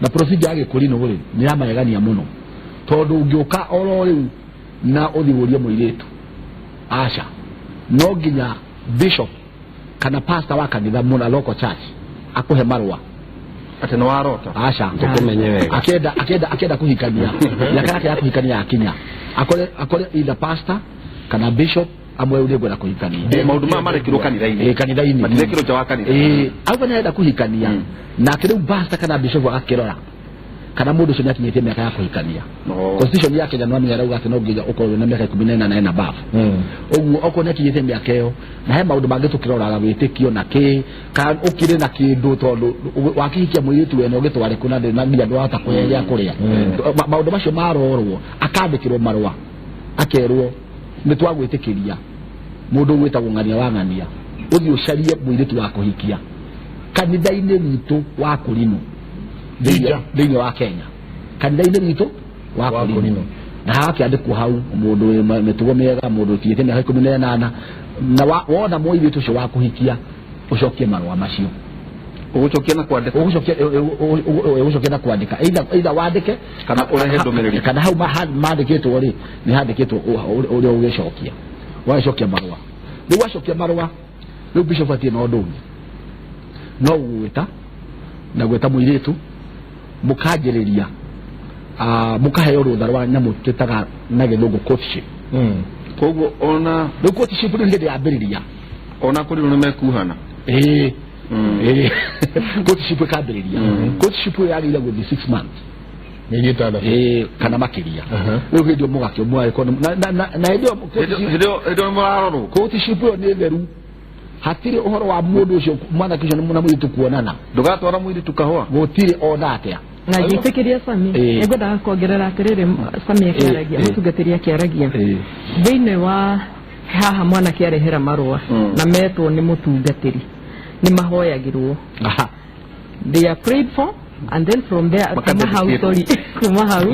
na procedure ya gĩkũrinũ rĩ, nĩ ya magegania mũno, tondũ ũngĩũka oro rĩu na ũthiĩ ũrie mũirĩtu, aca, no nginya bishop kana pastor wa kanitha mũna, local church, akũhe marũa. Atĩ nĩ warota. Aca. Tũkũmenye wega. Akĩenda kũhikania, mĩaka yake ya kũhikania yakinya, akore either pastor kana bishop amwe, rĩu nĩngwenda kũhikania. Maũndũ maya marekirwo kanitha-inĩ. Ĩĩ, kanitha-inĩ. Matirekirwo nja wa kanitha. Ĩĩ, auga nĩarenda kũhikania, nake rĩu pastor kana bishop agakĩrora kana mũndũ ũcio nĩakinyĩtie mĩaka ya kũhikania. Constitution ya Kenya no nĩarauga atĩ no nginya ũkorwo wĩna mĩaka 18 na above. Ũguo okorwo nĩakinyĩtie mĩaka ĩyo, na he maũndũ mangĩ tũkĩroraga, wĩtĩkio na kĩ, kana ũkĩrĩ na kĩndũ, tondũ wakĩhikia mũirĩtu wene ũgĩtware kũ na ndĩ na nginya ndwahota kũhe gĩa kũrĩa. Maũndũ macio marorwo, akandĩkĩrwo marũa, akerwo nĩ twagwĩtĩkĩria mũndũ ũgwĩtagwo ng'ania wa ng'ania ũthiĩ ũcarie mũirĩtu wa kũhikia kanitha-inĩ witũ wa kũrinũ Thĩinĩ. Thĩinĩ wa Kenya, kanitha-inĩ witũ wa Wa kũrinũ. Kũrinũ. Na hakĩandĩkwo hau mũndũ wĩ mĩtugo mĩega, mũndũ ũkinyĩtie mĩaka 18, na wona mũirĩtu ũcio wa kũhikia, ũcokie marũa macio. Ũgũcokia na kwandĩka. Ũgũcokia na kwandĩka, either wandĩke Kana ũrehe ndũmĩrĩri. Kana hau mandĩkĩtwo rĩ, nĩ handĩkĩtwo ũrĩa ũgĩcokia. Wagĩcokia marũa rĩu, wacokia marũa rĩu, bishop atirĩ na ũndũ ũngĩ no gũgwĩta na gwĩta mũirĩtu, mũkanjĩrĩria, mũkaheo rũtha rwa nyamũ twĩtaga na gĩthũngũ courtship. Koguo ona Rĩu courtship rĩu hĩndĩ yambĩrĩria. Ona kũrinũ nĩ mekuhana. Ĩĩ. Ĩĩ, courtship ĩkambĩrĩria. Courtship ĩyo yagĩrĩire gũthiĩ 6 months. Mĩeri 6. Ĩĩ, kana makĩria. Rĩu hĩndĩ ĩyo mũgakĩo mũgagĩkorwo na hĩndĩ ĩyo hĩndĩ ĩyo nĩ mũrarorwo. Courtship ĩyo nĩ theru, hatirĩ ũhoro wa mũndũ ũcio, mwanake ũcio na mũirĩtu kuonana. Ndũgatwara mũirĩtu kahũa. Gũtirĩ ona atĩa. Na ngĩtĩkĩria Sami, nĩngwendaga kuongerera atĩrĩrĩ, Sami akĩaragia, mũtungatĩri akĩaragia, thĩinĩ wa haha mwanake arehera marũa na metwo nĩ mũtungatĩri, nĩ mahoyagĩrwo. They are prayed for and then from there, kuma hau, sorry, kuma hau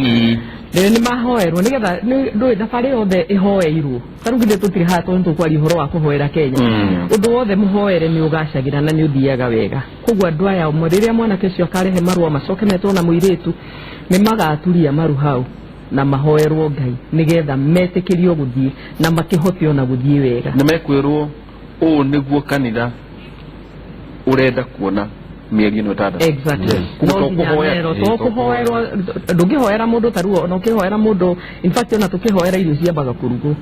rĩu nĩ mahoerwo nĩgetha ndũĩ thabarĩ yothe ĩhoeirwo. Ta rĩu githĩ tũtirĩ haha tondũ tũkwaria ũhoro wa kũhoera Kenya? Ũndũ wothe mũhoere nĩ ũgacagĩra na nĩ ũthiaga wega. Koguo andũ aya ũmwe, rĩrĩa mwanake ũcio akarehe marũa, macoke metwo na mũirĩtu, nĩ magaturia maru hau na mahoerwo Ngai nĩgetha metĩkĩrio gũthiĩ na makĩhote ona gũthiĩ wega. Nĩ mekwĩrwo ũũ nĩguo kanitha ũrenda kuona mĩeri ĩno 6. Exactly. Koguo No to nginya kũhoya- merwo, to kũhoerwo, ndũngĩhoera mũndũ ta rĩu ona ũkĩhoera mũndũ, in fact ona tũkĩhoera irio ciambaga kũrugwo.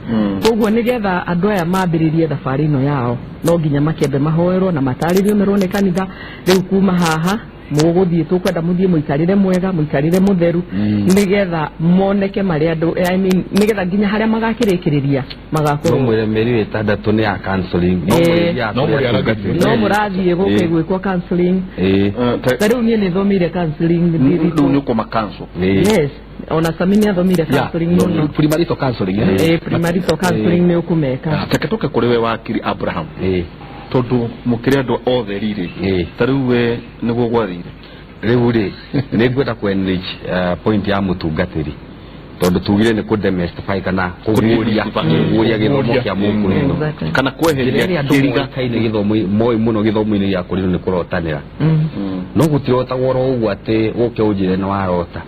Koguo nĩgetha andũ aya mambĩrĩrie thabarĩ ĩno yao, no nginya makĩambe mahoerwo na matarĩrio, merwo nĩ kanitha, rĩu kuma haha mũgũthiĩ, tũkwenda mũthiĩ mũikarĩre mwega, mũikarĩre mũtheru, nĩgetha moneke marĩ andũ, I mean, nĩgetha nginya harĩa magakĩrĩkĩrĩria No magakorwo mwĩre mĩeri 6 nĩ ya counseling, no mũrĩthiaga No kũrĩ mũrĩ atungatĩri. No mũrathiĩ gũkĩ gwĩkwo counseling. Ta rĩu niĩ nĩ thomeire counseling. Rĩu nĩ ũkũma cancel. Yes, ona Sami nĩ athomire counseling mũno. Premarital counseling, eh? Eh, premarital counseling nĩ ũkũmeka. Reke tũke kũrĩ we wakiri Abraham, tondũ mũkĩrĩ andũ othe rirĩ. Ta rĩu we nĩguo gwathire? Rĩu rĩ, nĩ ngwenda ku enrich point ya mũtungatĩri, tondũ tugire nĩ kũ demystify kana kũguũria kũguũria gĩthomo kĩa mũkũrino. Kana Njĩra kweheria ĩrĩa andũ kĩriga. moĩkaine gĩthomo, moĩ mũno gĩthomo-inĩ gĩa kũrino nĩ kũrotanĩra. No gũtirotagwo oro ũguo atĩ ũke ũnjĩre nĩ warota.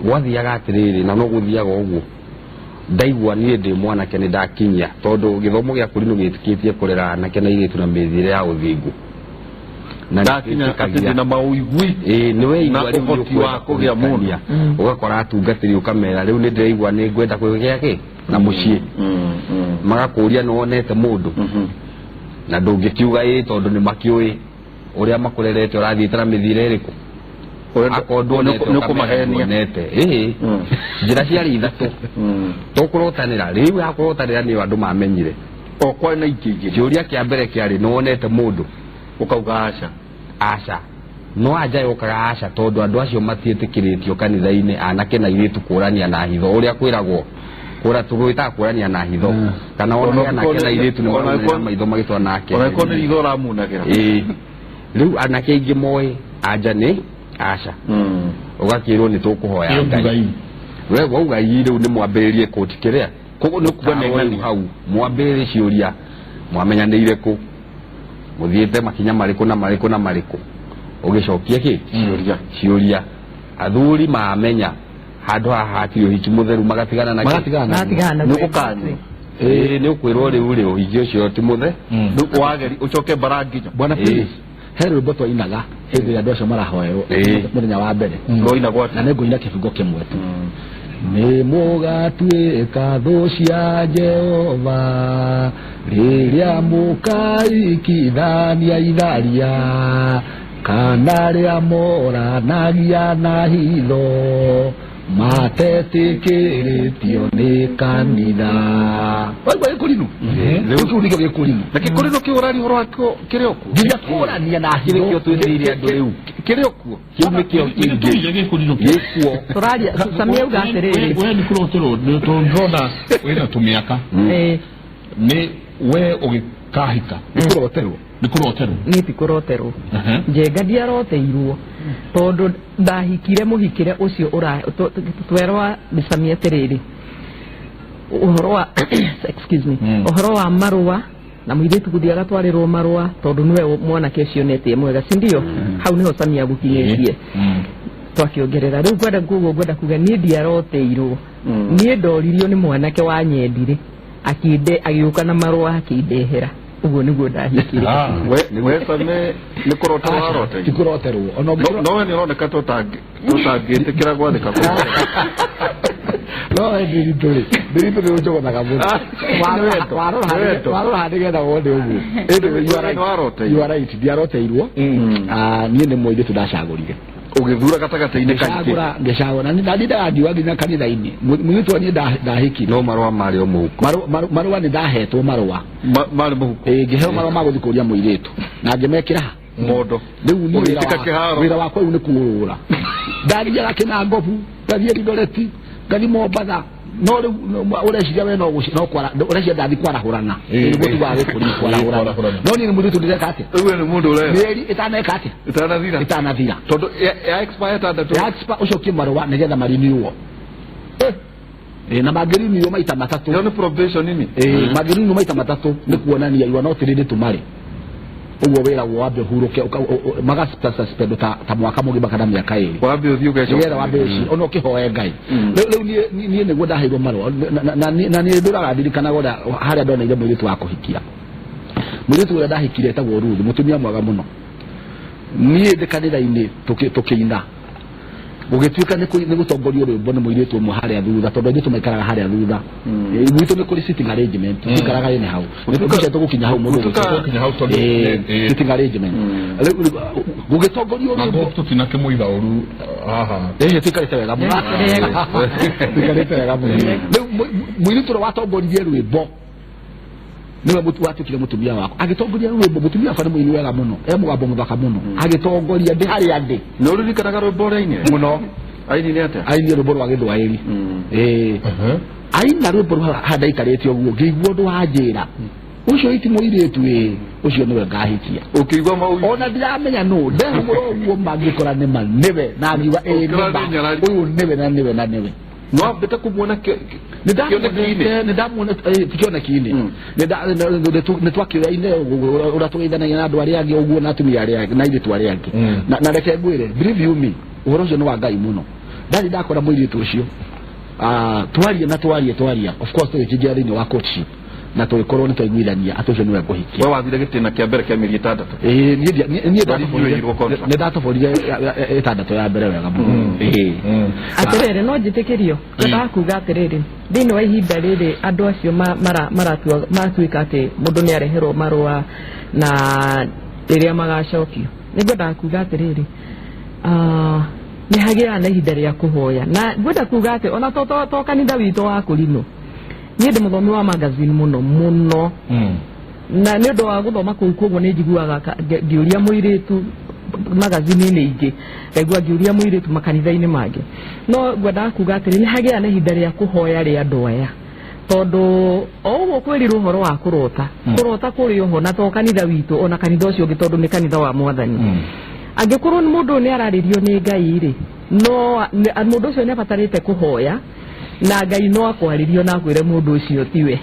Gwathiaga atĩrĩrĩ, na no gũthiaga ũguo, ndaigua niĩ ndĩ mwanake nĩ ndakinyia, tondũ gĩthomo gĩa kũrinũ gĩtĩkĩtie kũrera anake na airĩtu na mĩthiĩre ya ũthingu. Na Ndakinya atĩ nĩtwĩtĩkagia- ndĩna maũigui Ĩĩ, nĩ weigua na rĩu ũhoti nĩ wa ũkwenda kũgĩa mũndũ. kũhikania. Ũgakora atungatĩri ũkamera rĩu nĩ ndĩraigua nĩ ngwenda kũgĩa kĩ na mũciĩ, magakũria nĩ wonete mũndũ, na ndũngĩkiuga ĩĩ tondũ nĩ makĩũĩ ũrĩa makũrerete ũrathiĩte na mĩthiĩre ĩrĩkũ. Akorwo nduonete, nĩ ũkamera kũmahenia. nduonete. Ĩĩ, njĩra ciarĩ ithatũ. Tũkũrotanĩra rĩu, ya kũrotanĩra nĩyo andũ mamenyire. O kwarĩ na ingĩ igĩrĩ. Kĩũria kĩa mbere kĩarĩ, nĩ wonete mũndũ? Ũkauga aca. Aca. No anja yũkaga aca tondũ andũ acio matiĩtĩkĩrĩtio kanitha-inĩ, anake na airĩtu kũrania na hitho, ũrĩa kwĩragwo kũra tũgwĩtaga kũrania na hitho, kana Ona ona anake na airĩtu nĩ ona marũmĩrĩra maitho magĩtwa nake. Ona ĩkorwo nĩ ritho ũramunagĩra. Ĩĩ, rĩu anake aingĩ moĩ anja nĩ aca. Ũgakĩrwo nĩ tũkũhoya Ĩyo Ngai. ngai. We wauga ii, rĩu nĩ mwambĩrĩrie kũti kĩrĩa. Koguo nĩ kuga Karwo rĩu neng'ania. hau mwambĩrĩrie ciũria, mwamenyanĩire kũ, mũthiĩte makinya marĩkũ na marĩkũ na marĩkũ, ũgĩcokie kĩ Ciũria. Ciũria. Athuri mamenya handũ haha hatirĩ ũhiki mũtheru, magatigana na kĩ? Magatigana naguo. Magatigana Nĩ naguo. ũgũkanywo. Ĩĩ, nĩ ũkwĩrwo rĩu rĩ ũhiki ũcio ti mũthe. Rĩu wageri ũcoke mbara nginya. Bwana Ĩĩ. Phyllis, he rwĩmbo twainaga hĩndĩ ĩrĩa andũ acio marahoerwo mũthenya wa mbere, Rwainagwo na atĩa? nĩ ngũina kĩbungo kĩmwe tu. Nĩ mũgatuĩka thũ cia Jehova rĩrĩa mũkaikithania itharia, kana rĩa moranagia na hitho matetĩkĩrĩtio nĩ kanitha. Waigua gĩkũrinũ? Rĩu kĩu nĩkĩo gĩkũrinũ. Na kĩkũrinũ kĩu ũraria ũhoro wakĩo kĩrĩ o kuo? Nginya kũrania na hitho. Kĩrĩkĩo twĩthĩire andũ rĩu. Kĩrĩ o kuo. Kĩu nĩkĩo kĩingĩ. Tũige gĩkũrinũ kĩu. Gĩkuo. Tũraria Samia auga atĩrĩrĩ. We nĩ kũroterwo, nĩ tondũ ndĩrona wĩna tũmĩaka. Nĩ we ũgĩkahika? Nĩ kũroterwo. Nĩ kũroterwo? Niĩ ti kũroterwo. Njenga ndiaroteirwo tondũ ndahikire mũhikĩre ũcio ũra twerwa nĩ Samia atĩrĩrĩ, ũhoro wa, excuse me, ũhoro wa marũa na mũirĩtu gũthiĩ agatwarĩrwo marũa tondũ nĩwe mwanake ũcio onete e mwega, si ndio? Hau nĩho Samia agũkinyĩtie. Twakĩongerera rĩu ngwenda koguo ngwenda kuga niĩ ndiaroteirwo. Niĩ ndoririo nĩ mwanake wanyendire, akĩnde agĩũka na marũa akĩndehera. Ũguo nĩguo ndahikire. Ah. We Same, nĩ kũrota waroteire? Ti kũroterwo ona ũngĩkorwo. No we nĩ ũroneka ta ũtangĩtĩkĩra gwathĩka kũu. No we ndĩritũ rĩ, ndĩritũ nĩ ũnjogonaga mũno. Nĩ wendo. Warora Nĩ wendo. warora nĩgetha wone ũguo. Anyway, you are right. Nĩ waroteire. You are right, ndiaroteirwo. Ah, niĩ nĩ mũirĩtu ndacagũrire. Ũgĩthura gatagatĩ-inĩ kaingĩ. Ngĩcagũra, ngĩcagũra na ndindaga ngiuga nginya kanitha-inĩ. Mũirĩtu ũrĩa niĩ ndahikire. No marũa marĩ o mũhuko? Marũa nĩ ndahetwo marũa. Marĩ mũhuko. Ĩĩ, ngĩheo marũa ma gũthiĩ kũria mũirĩtu na ngĩmekĩra ha? Mondo. Rĩu niĩ wĩra Ũgĩtĩka kĩharo. Wĩra wakwa rĩu nĩ kũũrũra. Ndathiaga Kĩnangobu, ngathiĩ Eldoret, ngathiĩ Mombatha, no rĩu ũreciria we no no kwara, ũreciria ndathi kwarahũrana. Nĩguo tugaga gĩkũrinũ kwarahũrana. Kwarahũrana. No niĩ nĩ mũirĩtu ndĩreka atĩa? Rĩu we nĩ mũndũ ũrera. Mĩeri ĩtaneka atĩa? Ĩtanathira. Ĩtanathira. Tondũ ya expire ĩtandatũ. Ya expire ũcokie marũa nĩgetha mariniuo. Ĩĩ, na mangĩriniuo maita matatũ. Ĩyo nĩ probation ini. Ĩĩ, mangĩriniuo maita matatũ nĩ kuonania you are not ready to marry. Ũguo wĩra guo wambe ũhurũke, magasuspend ta mwaka mũgima kana mĩaka 2. Wambe ũthiĩ ũgecoka. Nĩgetha wambe ũci ona ũkĩhoe Ngai. Rĩu niĩ nĩguo ndaheirwo marũa na niĩ ndũraga ndirikanaga ũrĩa harĩa ndoneire mũirĩtu wa kũhikia. Mũirĩtu ũrĩa ndahikire etagwo Ruth, mũtumia mwega mũno. Niĩ ndĩ kanitha-inĩ tũkĩina, gũgĩtuĩka nĩ gũtongorio rwĩmbo nĩ mũirĩtu ũmwe harĩa thutha, tondũ airĩtu maikaraga harĩa thutha. Gwitũ nĩ kũrĩ sitting arrangement, tũikaraga ene hau. Nĩ tũgũkinya hau mũndũ Tũgũkinya hau tondũ sitting arrangement. Rĩu gũgĩtongorio na rwĩmbo. Tũtinakĩmũiga ũru haha. Ĩĩ, tuikarĩte wega mũno, tuikarĩte wega mũno. Rĩu mũirĩtu ũrĩa watongoririe rwĩmbo niwe watuĩkire mũtumia wakwa. Agĩtongoria rwĩmbo, mũtumia wakwa nĩ mũini wega mũno, e mũgambo mũthaka mũno. Agĩtongoria ndĩ harĩa ndĩ. Nĩ ũririkanaga rwĩmbo ũrĩa ainire? Mũno. Ainire atĩa? Ainie rwĩmbo rwa gĩthwaĩri. Ĩĩ, aina rwĩmbo rwa haha ndaikarĩte ũguo, ngĩigua ũndũ wanjĩra, ũcio iti mũirĩtu, ĩĩ, ũcio nĩwe ngahikia. Ũkĩigua mau. Ona ndiramenya nũ, ndehũmũra ũguo mangĩkora nĩma nĩwe, na ngiuga ĩĩ, Ũkĩra nĩma nĩ nyarari. ũyũ nĩwe na nĩwe na nĩwe. Nĩ wambĩte kũmuona kĩoneki-inĩ? Nĩ ndamuonete ti kĩoneki-inĩ. Nĩ twakĩoyaine ũrĩa tũgeithanagia na andũ arĩa angĩ ũguo, na atumia arĩa angĩ na airĩtu arĩa angĩ. Na reke ngwĩre, believe you me, ũhoro ũcio nĩ wa Ngai mũno. Ndarĩ ndakora mũirĩtu ũcio. Twaria na twaria twaria, of course tũgĩkĩingĩra thĩinĩ wa courtship na tũgĩkorwo nĩ twaiguithania atĩ ũcio nĩwe ngũhikia. We wathire gĩtĩna kĩa mbere kĩa mĩeri 6. Ĩĩ, niĩ niĩ Ndwarirwo contract. nĩ ndatoborire 6 ya mbere wega mũno. Ĩĩ. Atĩrĩrĩ, no njĩtĩkĩrio ngwendaga kuga atĩrĩrĩ, thĩinĩ wa ihinda rĩrĩ andũ acio matuĩka atĩ mũndũ nĩ areherwo marũa na rĩrĩa magacokio, nĩ ngwendaga kuga atĩrĩrĩ, nĩ hagĩaga na ihinda rĩa kũhoya, na ngwenda kuga atĩ ona to kanitha witũ wa Kũrinũ, niĩ ndĩ mũthomi wa magazine mũno mũno, na nĩ ũndũ wa gũthoma kũu, koguo nĩ njiguaga ngĩũria mũirĩtu magazini-inĩ ingĩ, ngaigua ngĩũria mũirĩtu makanitha-inĩ mangĩ. No ngwendaga kuga atĩrĩ, nĩ hagĩaga na ihinda rĩa kũhoya rĩa andũ aya, tondũ o ũguo kwĩrirwo ũhoro wa kũrota, kũrota kũrĩ oho, na to kanitha witũ, ona kanitha ũcio ũngĩ, tondũ nĩ kanitha wa Mwathani. Angĩkorwo nĩ mũndũ ũyũ nĩ ararĩrio nĩ Ngai rĩ, no mũndũ ũcio nĩ abatarĩte kũhoya, na Ngai no akwarĩrio na akwĩre mũndũ ũcio tiwe,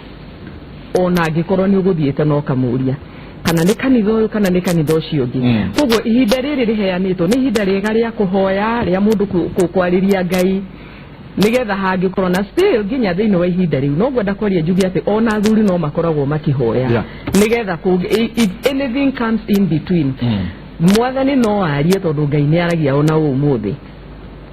ona angĩkorwo nĩ ũgũthiĩte na ũkamũria kana nĩ kanitha ũyũ kana nĩ kanitha ũcio ũngĩ. Koguo ihinda rĩrĩ rĩheanĩtwo nĩ ihinda rĩega rĩa kũhoya, rĩa mũndũ kwarĩria Ngai, nĩgetha hangĩkorwo na still nginya thĩinĩ wa ihinda rĩu, no ngwenda kwaria njuge atĩ ona athuri no makoragwo makĩhoya, nĩgetha if anything comes in between, Mwathani no arie, tondũ Ngai nĩ aragia ona ũmũthĩ,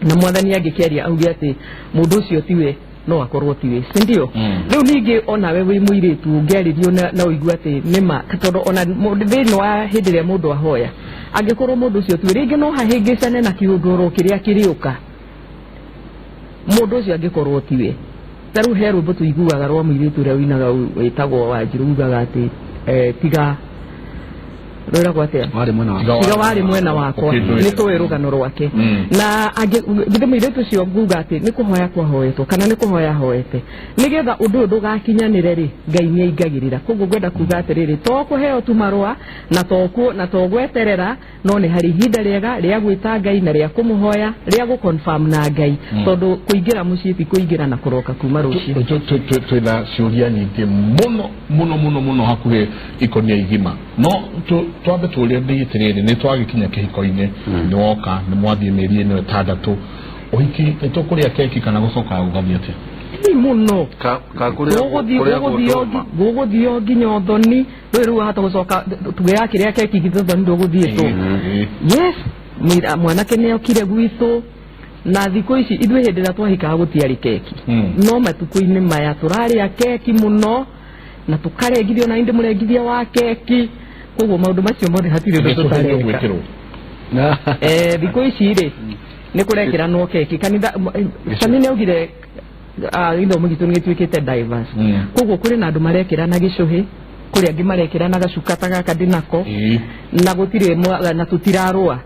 na Mwathani angĩkĩaria auge atĩ mũndũ ũcio tiwe, no akorwo tiwe, si ndio? Rĩu ningĩ onawe wĩ mũirĩtu ũngĩarĩrio na ũigue atĩ nĩma, tondũ ona thĩinĩ wa hĩndĩ ĩrĩa mũndũ ahoya, angĩkorwo mũndũ ũcio tiwe, rĩngĩ no hahĩngĩcane na kĩũndũ oro kĩrĩa kĩrĩũka, mũndũ ũcio angĩkorwo tiwe. Ta rĩu he rwĩmbo tũiguaga rwa mũirĩtu ũrĩa ũinaga wĩtagwo Wanjirũ, ugaga atĩ tiga rwĩragwo atĩa? Warĩ mwena wakwa. Tiga warĩ mwena wakwa. Ũkĩndũĩra. Nĩ tũĩ rũgano rwake, na githĩ mũirĩtu ũcio nguga atĩ nĩ kũhoya kwahoetwo kana nĩ kũhoya ahoete nĩgetha ũndũ ũyũ ndũgakinyanĩre rĩ, Ngai nĩ aingagĩrĩra. Koguo ngwenda kuga atĩrĩrĩ, to kũheo tu marũa na to gweterera, no nĩ harĩ ihinda rĩega rĩa gwĩta Ngai na rĩa kũmũhoya, rĩa gũ-confirm na Ngai, tondũ kũingĩra mũciĩ ti kũingĩra na kũroka kuma rũciũ. Twĩna ciũria nyingĩ mũno mũno mũno mũno, hakuhĩ ikonia igima, no twambe tũrie ndĩ atĩrĩrĩ, nĩ twagĩkinya kĩhiko-inĩ, nĩ woka, nĩ mwathiĩ mĩeri ĩno 6 ũhiki, nĩ tũkũrĩa keki kana gũcokaga gũgathiĩ atĩa? Ĩ mũno. Ka kũrĩa Gũgũthiĩ gũgũthiĩ nginya ũthoni rĩu, rĩu wahota gũcoka tuge yakĩrĩa keki githĩ ũthoni ndũgũthiĩ tũ. Yes, mwanake nĩ okire gwitũ, na thikũ ici ithuĩ hĩndĩ ĩrĩa twahikaga gũtiarĩ keki, no matukũ-inĩ maya tũrarĩa keki mũno na tũkarengithio, na indĩ mũrengithia wa keki, koguo maũndũ macio mothe hatirĩ ũndũ Gĩcũhĩ tũtareka. gwĩkĩrwo. Thikũ ici rĩ, nĩ kũrekĩranwo keki kanitha. Sami nĩ augire gĩthomo gitũ nĩ gĩtuĩkĩte diverse, koguo kũrĩ na andũ marekĩra na gĩcũhĩ, kũrĩ angĩ marekĩra na gacuka ta gaka ndĩ nako, na gũtirĩ na tũtirarũa,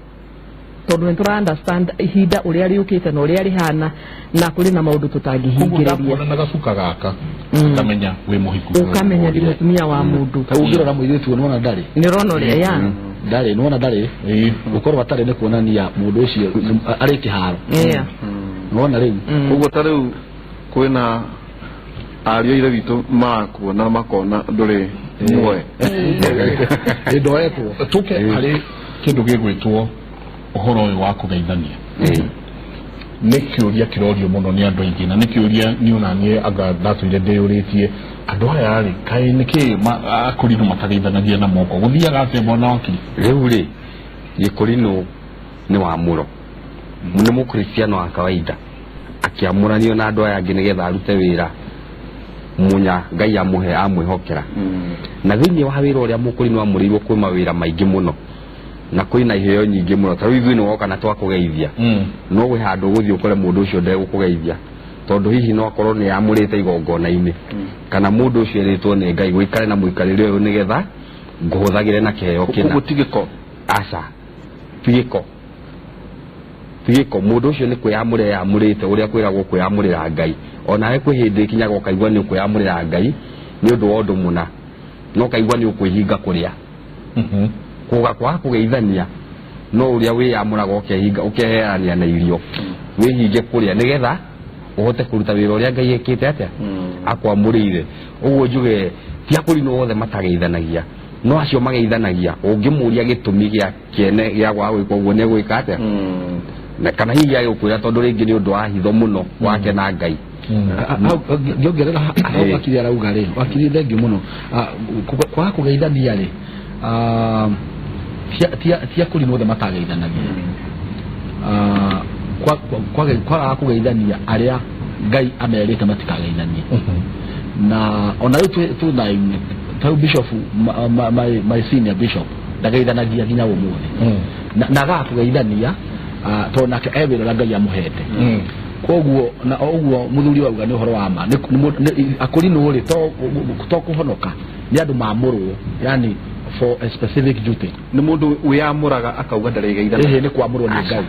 tondũ nĩ tũra understand ihinda ũrĩa rĩũkĩte na ũrĩa rĩhana, na kũrĩ na maũndũ Koguo tũtangĩhingĩrĩria. Ndakuona na gacuka gaka ngamenya wĩ mũhiku. Ũkamenya ndĩ mũtumia wa mũndũ. Ta ũngĩrora mũirĩtu ũyũ, nĩwona ndarĩ. Nĩ ũrona ũrĩa ya Ndarĩ, nĩwona ndarĩ. Gũkorwo atarĩ nĩ kuonania mũndũ ũcio arĩ kĩharo. Nĩwona rĩu. Ũguo ta rĩu kwĩna ariũ a ithe witũ marakuona makona ndũrĩ muoe. Ĩ ndoetwo. Tũke harĩ kĩndũ gĩgwĩtwo ũhoro ũyũ wa kũgeithania. Nĩ kĩũria kĩrorio mũno nĩ andũ aingĩ, na nĩ kĩũria niĩ ona niĩ anga ndatũire ndĩyũrĩtie, andũ aya rĩ, kaĩ nĩkĩ akũrinũ matageithanagia na moko? Gũthiaga atĩa, bwana wakiri? Rĩu rĩ, gĩkũrinũ nĩ wamũro, nĩ mũkristiano wa kawaida akĩamũranio na andũ aya angĩ nĩgetha arute wĩra munya Ngai amũhe amwĩhokera. Na thĩinĩ wa wĩra ũrĩa mũkũrinũ amũrĩirwo, kwĩ mawĩra maingĩ mũno na kwĩna iheo nyingĩ mũno. Ta rĩu ithuĩ nĩ woka na twakũgeithia, no gwĩ handũ ũgũthiĩ ũkore mũndũ ũcio ndegũkũgeithia, tondũ hihi no akorwo nĩ amũrĩte igongona-inĩ, kana mũndũ ũcio erĩtwo nĩ Ngai gũikare na mũikarĩre ũyũ nĩgetha ngũhũthagĩre na kĩheo kĩna. Koguo ti gĩko? Aca, ti gĩko, ti gĩko. Mũndũ ũcio nĩ kwĩyamũrĩra yamũrĩte, ũrĩa kwĩragwo kwĩyamũrĩra Ngai. Onawe kwĩ hĩndĩ ĩkinyaga ũkaigua nĩ ũkwĩyamũrĩra Ngai nĩ ũndũ wa ũndũ mũna, no ũkaigua nĩ ũkwĩhinga kũrĩa kũga kwaga kũgeithania, no ũrĩa wĩyamũraga ũkehinga, ũkeherania na irio, wĩhinge kũrĩa nĩgetha ũhote kũruta wĩra ũrĩa Ngai ekĩte atĩa akwamũrĩire. Ũguo njuge ti akũrinũ othe matageithanagia, no acio mageithanagia, ũngĩmũria gĩtũmi gĩa kĩene gĩa kwaga gwĩka ũguo, nĩ egwĩka atĩa? Na kana hihi agĩgũkwĩra tondũ rĩngĩ nĩ ũndũ wa hitho mũno wake na Ngai. Ngĩongerera hau wakiri arauga rĩ, wakiri thengiũ mũno. Kwaga kũgeithania rĩ, ti akũrinũ othe matageithanagia. Kwaga kũgeithania arĩa Ngai amerite matikageithanie, na ona rĩu twĩ na ta rĩu bishop, my senior bishop ndageithanagia nginya ũmũthĩ, na agaga kũgeithania, tondũ nake e wĩra ũrĩa Ngai amũhete. Koguo na o ũguo mũthuri wauga nĩ ũhoro wa ma. Akũrinũ rĩ, to kũhonoka, nĩ andũ mamũrwo, yani for a specific duty. Nĩ mũndũ wĩyamũraga akauga ndarĩgeithanagia. Ĩhĩ, nĩ kwamũrwo nĩ Ngai.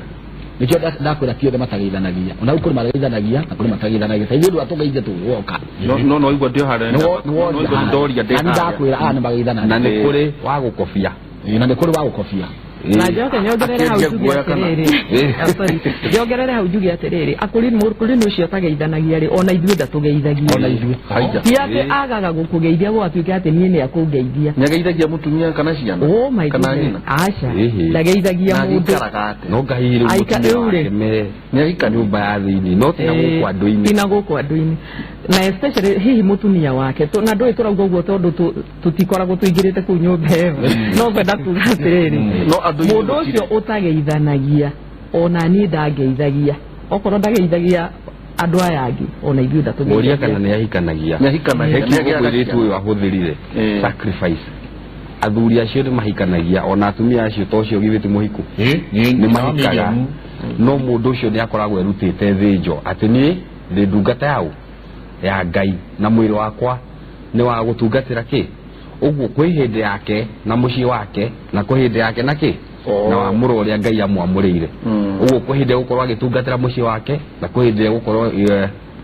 Nĩkĩo ndakwĩra ti othe matageithanagia. Ona rĩu kũrĩ mageithanagia na kũrĩ matageithanagia. Ta ithuĩ ndũra tũgeithia tũgĩgoka. No igua ndĩ harĩa. No igua ndoria ndĩ Na harĩa. ndakwĩra aya nĩ mageithanagia. Na nĩ kũrĩ wa gũkobia. Ĩĩ, na nĩ kũrĩ wa gũkobia. Na njoke nyongerere hau Akĩendia njuge guoya kana? atĩrĩrĩ. Ah, sorry. Nyongerere hau njuge atĩrĩrĩ, akũrinũ ũcio ũtageithanagia rĩ, ona ithuĩ ndatũgeithagia. Ona ithuĩ. Haija. Ti atĩ agaga gũkũgeithia gũgatuĩka atĩ niĩ nĩ akũngeithia. Nĩageithagia mũtumia kana ciana? Oh my Kana goodness. nyina? Aca. Ĩhĩ. Ndageithagia Na mũndũ. agĩikaraga atĩa? No nga hihi rĩu mũtumia rĩu rĩ. wake me Nĩahikania? nyũmba ya thĩinĩ, no ti na gũkũ andũ-inĩ. Ti na gũkũ andũ-inĩ, na especially hihi mũtumia wake. Na ndũĩ tũrauga ũguo tondũ tũtikoragwo tũingĩrĩte kũu nyũmba ĩyo, no ngwenda kuga atĩrĩrĩ, No andũ-inĩ mũndũ gũtirĩ. ũcio ũtageithanagia ona niĩ ndangeithagia. Okorwo ndageithagia andũ aya angĩ, ona ithuĩ Mũria kana ndatũgeithagia. nĩ ahikanagia. Nĩahikanagia. He kiugo Nĩagĩaga mũirĩtu ciana. ũyũ ahũthĩrire, sacrifice. Athuri acio nĩ mahikanagia, ona atumia acio, to ũcio githĩ ti mũhiku, nĩ mahikaga, no mũndũ ũcio nĩ akoragwo erutĩte thĩnjo atĩ niĩ ndĩ ndungata yau ya Ngai na mwĩrĩ wakwa nĩ wa gũtungatĩra kĩ ũguo. Kwĩ hĩndĩ yake na mũciĩ wake, na kwĩ hĩndĩ yake na kĩ na wamũro ũrĩa Ngai amwamũrĩire. Ũguo kwĩ hĩndĩ egũkorwo agĩtungatĩra mũciĩ wake, na kwĩ hĩndĩ egũkorwo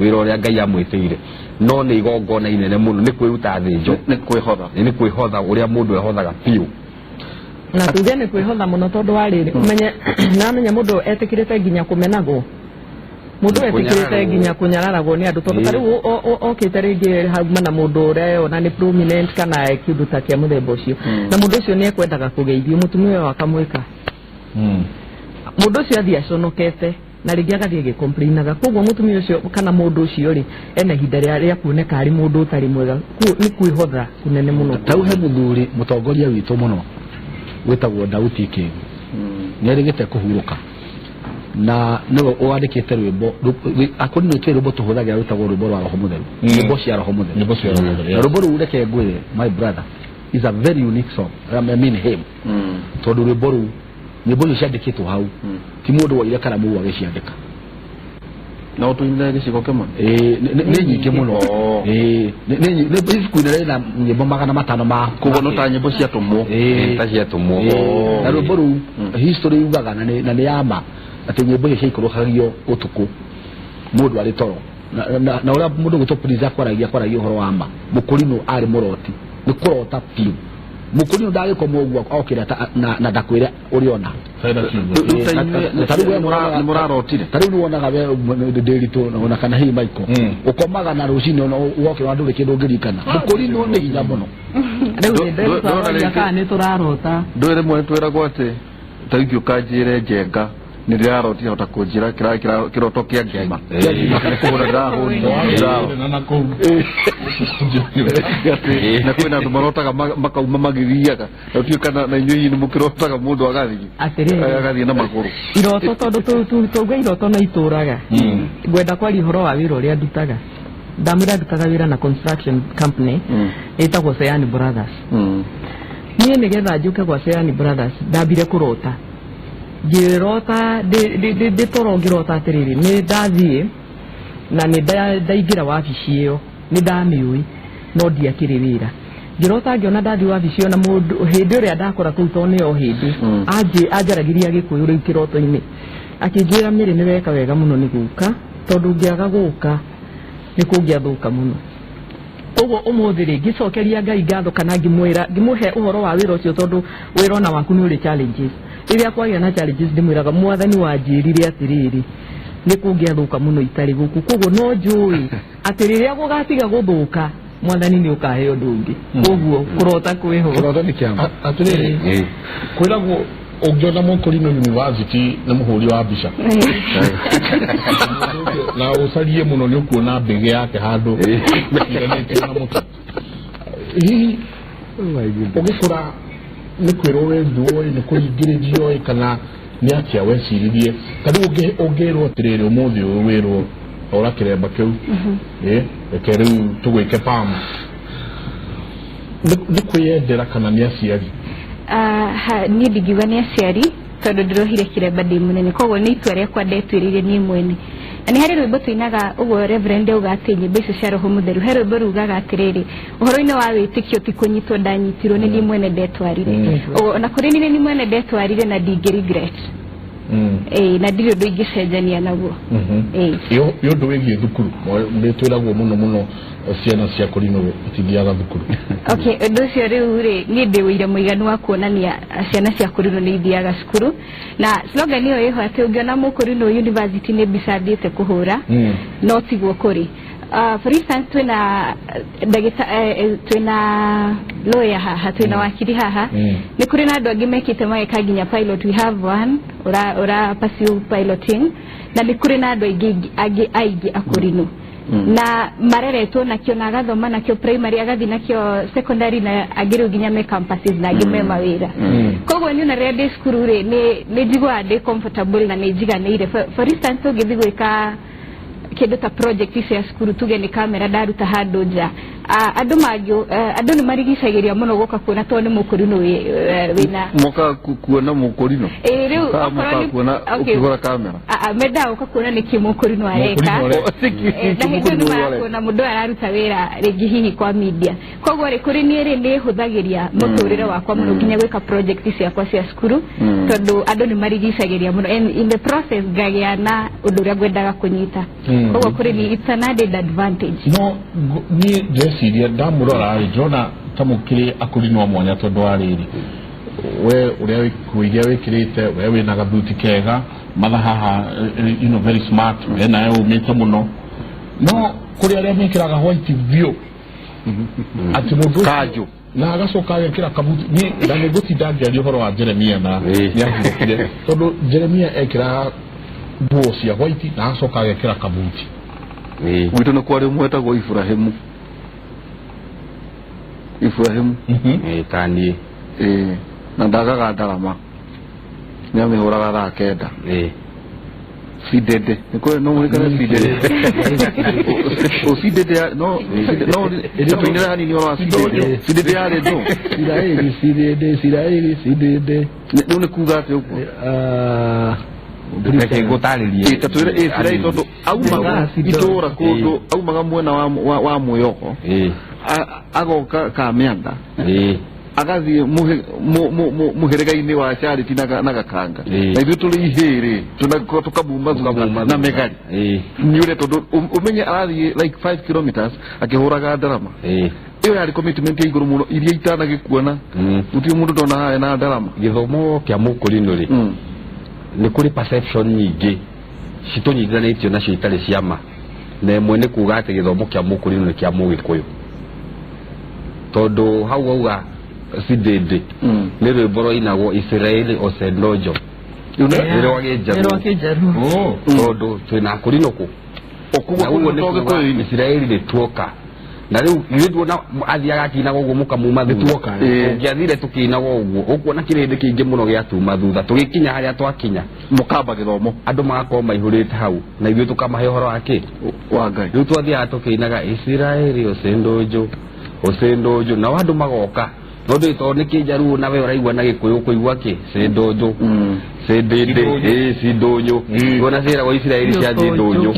wĩra ũrĩa Ngai amwĩtĩire. No nĩ igongona inene mũno, nĩ kwĩruta thĩnjo. Nĩ kwĩhotha. Nĩ kwĩhotha ũrĩa mũndũ ehothaga biũ. Na tuge nĩ kwĩhotha mũno, tondũ wa rĩrĩ, ũmenye namenya mũndũ etĩkĩrĩte nginya kũmenagwo, mũndũ etĩkĩrĩte Kũnyararwo. nginya kũnyararagwo nĩ andũ, tondũ ta rĩu okĩte rĩngĩ hauma na mũndũ ũreyona nĩ prominent kana kĩndũ ta kĩa mũthemba ũcio, na mũndũ ũcio nĩ ekwendaga kũgeithio, mũtumia ũyũ akamwĩka, mũndũ ũcio athiĩ aconokete na rĩngĩ agathiĩ agĩcomplainaga. Koguo mũtumia ũcio kana mũndũ ũcio rĩ, ena ihinda rĩa kuoneka arĩ mũndũ ũtarĩ mwega. Nĩ kwĩhotha kũnene mũno. Tau he mũthuri mũtongoria witũ mũno wĩtagwo Dauti Kĩgu, nĩ erĩgĩte kũhurũka, na nĩwe wandĩkĩte rwĩmbo. Akũrinũ twĩ rwĩmbo tũhũthagĩra rwĩtagwo rwĩmbo rwa Roho Mũtheru, nyĩmbo cia Roho Mũtheru. Nyĩmbo cia Roho Mũtheru. Na rwĩmbo rũu, reke ngwĩre, my brother, is a very unique song, I mean hymn, tondũ rwĩmbo rũu, nyĩmbo icio ciandĩkĩtwo hau, ti mũndũ woire karamu agĩciandĩka. No tũinĩre gĩcigo kĩmwe? Ĩĩ, nĩ nyingĩ mũno. Oh. Ĩĩ, nĩ ibuku inene rĩna nyĩmbo 500 ma Koguo no ta nyĩmbo ciatũmwo. Ĩĩ. Ta ciatũmwo. Ĩĩ, na rwĩmbo rũu, history yugaga, na nĩ ya ma, atĩ nyĩmbo icio ciaikũrũkagio ũtukũ mũndũ arĩ toro, na ũrĩa mũndũ gwĩtwo Prince akwaragia ũhoro wa ma. Mũkũrinũ arĩ mũroti, nĩ kũrota biũ. Mũkũrinũ ndagĩkoma ũguo okĩra na ndakwĩre ũrĩa ona. Hena kiugo. Rĩu ta inyuĩ Ta rĩu we nĩ mũrarotire? Ta rĩu nĩ wonaga we ndĩritũ, ona kana hihi Michael, ũkomaga na rũcinĩ ona ũgokĩra na ndũrĩ kĩndũ ũngĩririkana. Mũkũrinũ nĩ hinya mũno. Rĩu nĩ Ndũrona ndĩrutaroria rĩngĩ- kana nĩ tũrarota. Ndũĩ rĩmwe nĩ twĩragwo atĩ ta rĩu ũkanjĩre njenga nĩ ndĩrarotire, hota kũnjĩra kĩroto kĩa ngima nĩ kũhũra ndĩrahũrire. Na nakũu. Atĩ na kwĩna andũ marotaga makauma magĩthiaga, na ũtiũĩ kana na inyuĩ hihi nĩ mũkĩrotaga mũndũ agathiĩ Atĩrĩrĩ. Agathiĩ na magũrũ. Iroto, tondũ tauga iroto no itũraga, ngwenda kwaria ũhoro wa wĩra ũrĩa ndutaga. Ndamwĩra ndutaga wĩra na construction company ĩtagwo Sayani Brothers. Niĩ nĩgetha njũke gwa Sayani Brothers, ndambire kũrota, ngĩrota ndĩ toro, ngĩrota atĩrĩrĩ, nĩ ndathiĩ na nĩ ndaingĩra wabici ĩyo, nĩ ndamĩũĩ no ndiakĩrĩ wĩra. Ngĩrota ngĩona ndathiĩ wabici ĩyo, na mũndũ hĩndĩ ĩrĩa ndakora kũu, tondũ nĩyo hĩndĩ anjaragĩria Gĩkũyũ rĩu kĩroto-inĩ, akĩnjĩra, "Mĩrĩ, nĩ weka wega mũno nĩ gũka, tondũ ũngĩaga gũka nĩ kũngĩathũka mũno." Koguo ũmũthĩ rĩ, ngĩcokeria Ngai ngatho kana ngĩmwĩra, ngĩmũhe ũhoro wa wĩra ũcio, tondũ wĩra ona waku nĩ ũrĩ challenges. Rĩrĩa kwagĩa na challenges, ndĩmwĩraga Mwathani wanjĩrire atĩrĩrĩ, nĩ kũngĩathũka mũno itarĩ gũkũ. Koguo no njũĩ atĩ rĩrĩa gũgatiga gũthũka, Mwathani nĩ ũkahe ũndũ ũngĩ. Koguo kũrota kwĩho. Kĩroto nĩ kĩama. Atĩrĩrĩ, kwĩragwo Ũngĩona Mũkũrinũ University nĩ mũhũri wa mbica na ũcarie mũno nĩ ũkuona mbĩgĩ yake handũ ĩtiganĩtio na mũtĩ. Hihi ũgĩkũra nĩ kwĩrwo werirwo ĩ, nĩ kũringĩrĩrio ĩ, kana nĩ atĩa weciririe? Ta rĩu ũngĩrwo atĩrĩrĩ, ũmũthĩ ũyũ wĩrwo ora kĩremba kĩu ĩ, reke rĩu tũgwĩke pam, nĩ kwĩyendera kana nĩ aciari? Niĩ ndingiuga nĩ aciari, tondũ ndĩrohire kĩremba ndĩ mũnene, koguo nĩ itua rĩakwa ndetuĩrĩire niĩ mwene. Na nĩ harĩ rwĩmbo tũinaga ũguo Reverend auga atĩ nyĩmbo icio cia Roho Mũtheru, he rwĩmbo rugaga atĩrĩrĩ, ũhoro-inĩ wa wĩtĩkio ti kũnyitwo ndanyitirwo, nĩ niĩ mwene ndetwarire. Ũguo ona kũrĩ niĩ nĩ niĩ mwene ndetwarire na ndingĩ regret. Ĩĩ, na ndirĩ ũndũ ingĩcenjania naguo. Ĩĩ. Nĩ ũndũ wĩgiĩ thukuru nĩ twĩragwo mũno mũno ciana cia kũrinũ itithiaga thukuru. Okay, ũndũ ũcio rĩu rĩ, niĩ ndĩ ũira mũiganu wa kuonania ciana cia kũrinũ nĩ ithiaga cukuru, na slogan ĩyo ĩho atĩ ũngĩona mũkũrinũ university nĩ mbica thiĩte kũhũra, no tiguo kũrĩ. For instance, twĩna ndagĩta, twĩna lawyer haha, twĩna wakiri haha. Nĩ kũrĩ na andũ angĩ mekĩte mageka nginya pilot. We have one ũra pursue piloting, na nĩ kũrĩ na andũ aingĩ angĩ aingĩ akũrinũ na mareretwo nakĩo, na agathoma nakĩo primary, agathiĩ nakĩo secondary, na angĩ rĩu nginya me campuses, na angĩ me mawĩra. Koguo niĩ ona rĩrĩa ndĩ cukuru rĩ, nĩ njiguaga ndĩ comfortable na nĩ njiganĩire. For instance, ũngĩthiĩ gwĩka kĩndũ ta project cia cukuru, tuge nĩ kamera ndaruta handũ nja, andũ mangĩ, andũ nĩ marigicagĩria mũno gũka kuona tondũ nĩ mũkũrinũ wĩna Moka kuona mũkũrinũ? Ĩĩ, rĩu Kana okorwo moka kuona ũkĩhũra kamera? Mendaga gũka kuona nĩkĩ mũkũrinũ areka. Mũkũrinũ areka. Na hĩndĩ ĩyo nĩ marakuona mũndũ ũyũ araruta wĩra rĩngĩ hihi kwa media. Koguo rĩ, kũrĩ niĩ rĩ, nĩ hũthagĩria mũtũrĩre wakwa mũno nginya gwĩka project ciakwa cia cukuru, tondũ andũ nĩ marigicagĩria mũno and in the process ngagĩa na ũndũ ũrĩa ngwendaga kũnyita. Koguo kũrĩ niĩ it's an added advantage. No niĩ ndĩreciria ndamũrora rĩ, ndĩrona ta mũkĩrĩ akũrinũ a mwanya, tondũ wa rĩrĩ, we ũrĩa nguo iria wĩkĩrĩte, we wĩna gathuti kega matha haha, very smart, we nawe ũmĩte mũno, no kũrĩ arĩa mekĩraga white biũ atĩ mũndũ ũcio- Kanjũ. Na agacoka agekĩra kabuti. Niĩ na nĩ ngũtinda ngĩaria ũhoro wa Jeremia na nĩ ahurũkire, tondũ Jeremia ekĩraga nguo cia white na agacoka agekĩra kabuti. Gwitũ nĩ kwarĩ ũmwe wetagwo Iburahĩmu, Iburahĩmu. Ĩĩ, ta niĩ. Ĩĩ, na ndagaga ndarama, nĩ amĩhũraga thaa 9. Sidede nĩ kũrĩ no mũrĩkane sidede ũcidede no no tũinĩre hanini ũhoro wa sidede. Sidede yarĩ ndũ? Isiraeli sidede, Isiraeli sidede. Rĩu nĩ kuga atĩ ũguo? Reke ngũtarĩrie. Ĩ, ta twĩre Isiraeli, tondũ aumaga itũũra kũndũ, aumaga mwena wa Mwĩyoko, agoka Kamĩanda, agathiĩ mũhĩrĩga-inĩ wa Charity na Gakanga. Na ithuĩ tũrĩ ihĩrĩ tũkamuma thutha Ũkamuma na thutha. mĩgari nĩ ũrĩa, tondũ ũmenye arathiĩ like 5 kilometers akĩhũraga ndarama. Ĩyo yarĩ commitment ya igũrũ mũno iria itanagĩkuona. Gũtirĩ mũndũ ndona haha na ndarama. Gĩthomo kĩa mũkũrinũ rĩ, nĩ kũrĩ perception nyingĩ citũnyitithanĩtio nacio itarĩ cia ma, na ĩmwe nĩ kuga atĩ gĩthomo kĩa mũkũrinũ nĩ kĩa mũgĩkũyũ, tondũ hau wauga sidĩndĩ nĩ rwĩmbo rwainagwo Israeli Osendojo, nĩ rwa Nĩ rwa Kĩnjaruo. Kĩnjaruo. Tondũ twĩna akũrinũ kũ Okuga na ũguo nĩ to kuga Gĩkũyũ-inĩ. Isiraeli nĩ tuoka, na rĩu ithuĩ tuona athiaga akĩinaga ũguo mũkamuma thutha. Tuoka. Ũngĩathire tũkĩinaga ũguo, ũkuona kĩrĩndĩ kĩingĩ mũno gĩatuma thutha. Tũgĩkinya harĩa twakinya, mũkamba gĩthomo, andũ magakorwo maihũrĩte hau, na ithuĩ tũkamahe ũhoro wa kĩ? Wa Ngai. Rĩu twathiaga tũkĩinaga Isiraeli ũcĩndũnjũ ũcĩndũnjũ, nao andũ magoka, no ndũĩ tondũ nĩ Kĩnjaruo, na we ũraigua na Gĩkũyũ ũkũigua kĩ cĩndũnjũ cĩndĩndĩ ĩĩ cindũnyũ, tuona ciĩragwo Isiraeli ciathiĩ ndũnyũ.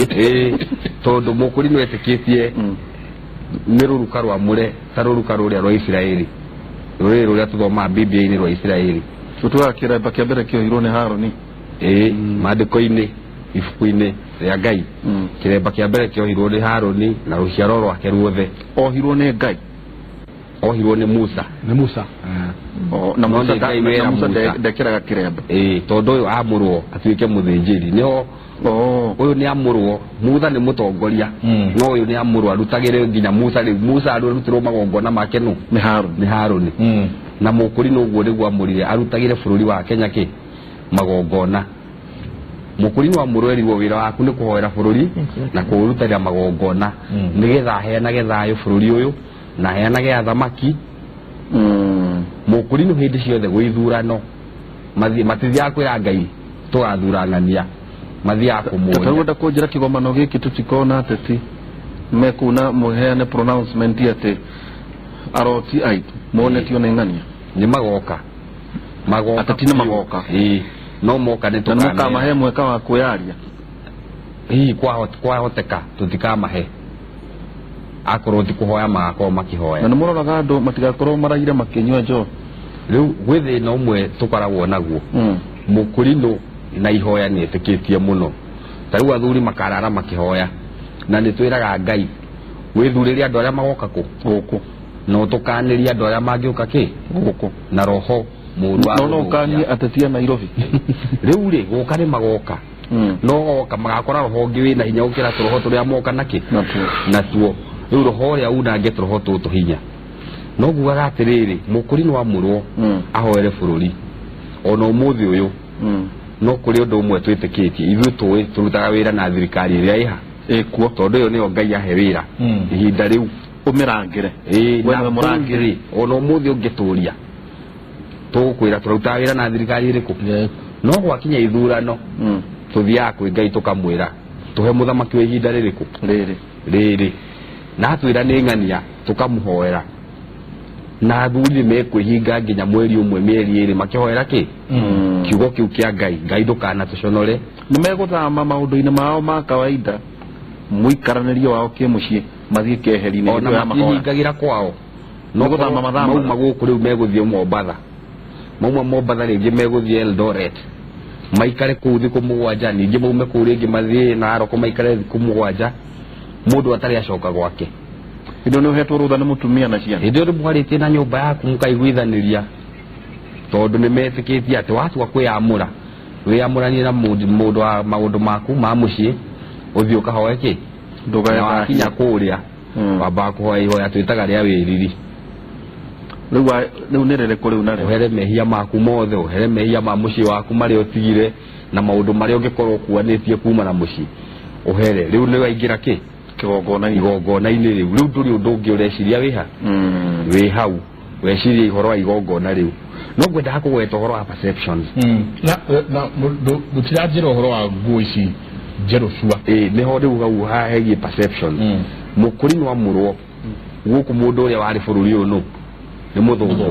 Ĩĩ, tondũ mũkũrinũ etĩkĩtie nĩ rũruka rwamũre ta rũruka rũrĩa rwa Isiraeli, rũrĩrĩ rũrĩa tũthomaga Bibilia-inĩ rwa Isiraeli. Tũtuaga kĩremba kĩa mbere kĩohirwo nĩ Harũni. Ĩĩ, maandĩko-inĩ, ibuku-inĩ rĩa Ngai, kĩremba kĩa mbere kĩohirwo nĩ Harũni na rũciaro rwake ruothe. Ohirwo nĩ Ngai? Ohirwo nĩ Musa. Nĩ Musa. O, na No Musa nĩ Ngai wera na Musa Musa. ndekĩraga kĩremba. Ĩĩ, tondũ ũyũ amũrwo atuĩke mũthĩnjĩri nĩho. Ũyũ nĩ amũrwo, Musa nĩ mũtongoria, no ũyũ nĩ amũrwo arutagĩre nginya Musa. Rĩu Musa arutĩrwo magongona make nũ? Nĩ Harũni. Nĩ Harũni. Na mũkũrinũ ũguo nĩguo amũrire arutagĩre bũrũri wa Kenya kĩ magongona. Mũkũrinũ amũrwo erirwo wĩra waku nĩ kũhoera bũrũri na kũũrutĩra magongona, nĩgetha aheanage thayũ bũrũri ũyũ na aheanage athamaki. Mũkũrinũ hĩndĩ ciothe gwĩ ithurano matithiaga kwĩra Ngai tũgathura ng'ania, mathiaga kũmũria. Tarĩu kũnjĩra kĩgomano gĩkĩ tũtikona ateti mekuu na mũheane pronouncement atĩ aroti aitũ monetio nĩ ng'ania. Nĩ magoka, magoka. Ateti nĩ magoka. Ĩĩ, no moka nĩ na nĩ tũkamera. Mũkamahe mweka wa kwĩyaria. Hihi kwahoteka tũtikamahe akorwo ti kũhoya magakorwo makĩhoya. Na nĩ mũroraga andũ matigakorwo maraire makĩnyua njohi. Rĩu gwĩ thĩna ũmwe tũkoragwo naguo. Mũkũrinũ na ihoya nĩ etĩkĩtie mũno. Ta rĩu athuri makarara makĩhoya, na nĩ twĩraga Ngai wĩthurĩre andũ arĩa magoka kũ gũkũ, na ũtũkanĩrie andũ arĩa mangĩũka kĩ gũkũ na roho mũũru wa no no gũthũkia. Ũkanie ateti a Nairobi. Rĩu rĩ, gũka nĩ magoka, no goka magakora roho ũngĩ wĩna hinya gũkĩra tũroho tũrĩa moka nakĩ natuo. Natuo. Rĩu roho ũrĩa unange tũroho tũtũ hinya. No ngugaga atĩrĩrĩ, mũkũrinũ amũrwo ahoere bũrũri ona ũmũthĩ ũyũ. No kũrĩ ũndũ ũmwe twĩtĩkĩtie ithuĩ, tũĩ tũrutaga wĩra na thirikari ĩrĩa ĩha ĩkuo, tondũ ĩyo nĩyo Ngai ahe wĩra ihinda rĩu. Ũmĩrangĩre. Ĩĩ, We na nĩwe mũrangĩri. rĩ, ona ũmũthĩ ũngĩtũria tũgũkwĩra tũrarutaga wĩra na thirikari ĩrĩkũ, no gwakinya ithurano tũthiaga kwĩ Ngai tũkamwĩra tũhe mũthamaki wa ihinda rĩrĩkũ. Rĩrĩ. Rĩrĩ, na atwĩra nĩ ng'ania, tũkamũhoera, na athuri nĩ mekwĩhinga nginya mweri ũmwe, mĩeri 2 makĩhoera kĩ kiugo kĩu kĩa Ngai, Ngai ndũkanatũconore. Nĩ megũthama maũndũ-inĩ mao ma kawaida, mũikaranĩrie wao kĩmũciĩ, mathiĩ keheri-inĩ ona hĩndĩ ĩyo ya mahoya. Matihingagĩra kwao no Nĩ gũthama mathamaga. Mauma gũkũ rĩu megũthiĩ Mombatha, mauma Mombatha rĩngĩ megũthiĩ Eldoret, maikare kũu thikũ 7, ningĩ maume kũu rĩngĩ mathiĩ Narok, maikare thikũ 7, mũndũ atarĩ acoka gwake. Hĩndĩ ĩyo nĩ ũhetwo rũtha nĩ mũtumia na ciana. Hĩndĩ ĩyo nĩ mwarĩtie na nyũmba yaku mũkaiguithanĩria, tondũ nĩ metĩkĩtie atĩ watua kwĩyamũra, wĩyamũranie na mũndũ wa maũndũ maku ma mũciĩ, ũthiĩ ũkahoe kĩ na wakinya kũrĩa wambaga kũhoya ihoya twĩtaga rĩa wĩriri. Rĩu nĩ rĩrĩkũ rĩu narĩo? Ũhere mehia maku mothe, ũhere mehia ma mũciĩ waku marĩa ũtigire na maũndũ marĩa ũngĩkorwo ũkuanĩtie kuma na mũciĩ, ũhere. Rĩu nĩ waingĩra kĩ kĩgongona-inĩ. Igongona-inĩ rĩu. Rĩu ndũrĩ ũndũ ũngĩ ũreciria, wĩha wĩ hau weciria ũhoro wa igongona rĩu. No ngwendaga kũgweta ũhoro wa perceptions. Na mũtiranjĩra ũhoro wa nguo ici njerũ cua. Ĩĩ, nĩho rĩu hau hahegie perceptions. Mũkũrinũ amũrwo gũkũ, mũndũ ũrĩa warĩ bũrũri ũyũ nũ nĩ mũthũngũ.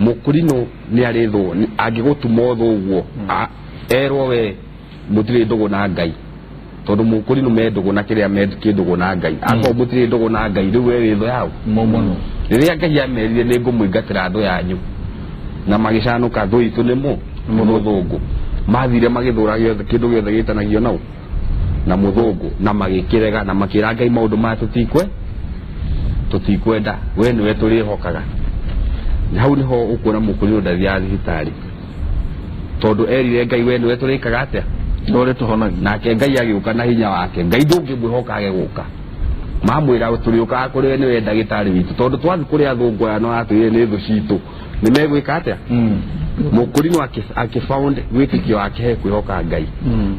Mũkũrinũ nĩ arĩ thũ angĩgũtuma ũthũ ũguo erwo we mũtirĩ ndũgũ na Ngai, tondũ mũkũrinũ me ndũgũ na kĩrĩa me kĩndũgũ na Ngai. Akorwo mũtirĩ ndũgũ na Ngai, rĩu we wĩ thũ yao. Mũno. Rĩrĩa Ngai amerire nĩ ngũmũingatĩra thũ yanyu, na magĩcanũka, thũ itũ nĩ mũthũngũ, mathire magĩthũra gĩothe kĩndũ gĩothe gĩtanagio nau na mũthũngũ, na magĩkĩrega na makĩra Ngai maũndũ maya tũtikwenda, we nĩwe tũrĩhokaga. Na hau nĩho ũkuona mũkũrinũ ndathiaga thibitarĩ, tondũ erire Ngai we nĩwe tũrĩkaga atĩa. Ũrĩa tũhonagia. Nake Ngai agĩũka na hinya wake. Ngai ndũngĩmwĩhoka age gũka, mamwĩra tũrĩũkaga kũrĩ we, nĩwe ndagĩtarĩ witũ, tondũ twathiĩ kũrĩ athũngũ aya no atwĩre nĩ thũ citũ, nĩ megwĩka atĩa. Mũkũrinũ akĩfound wĩtĩkio wake he kwĩhoka Ngai.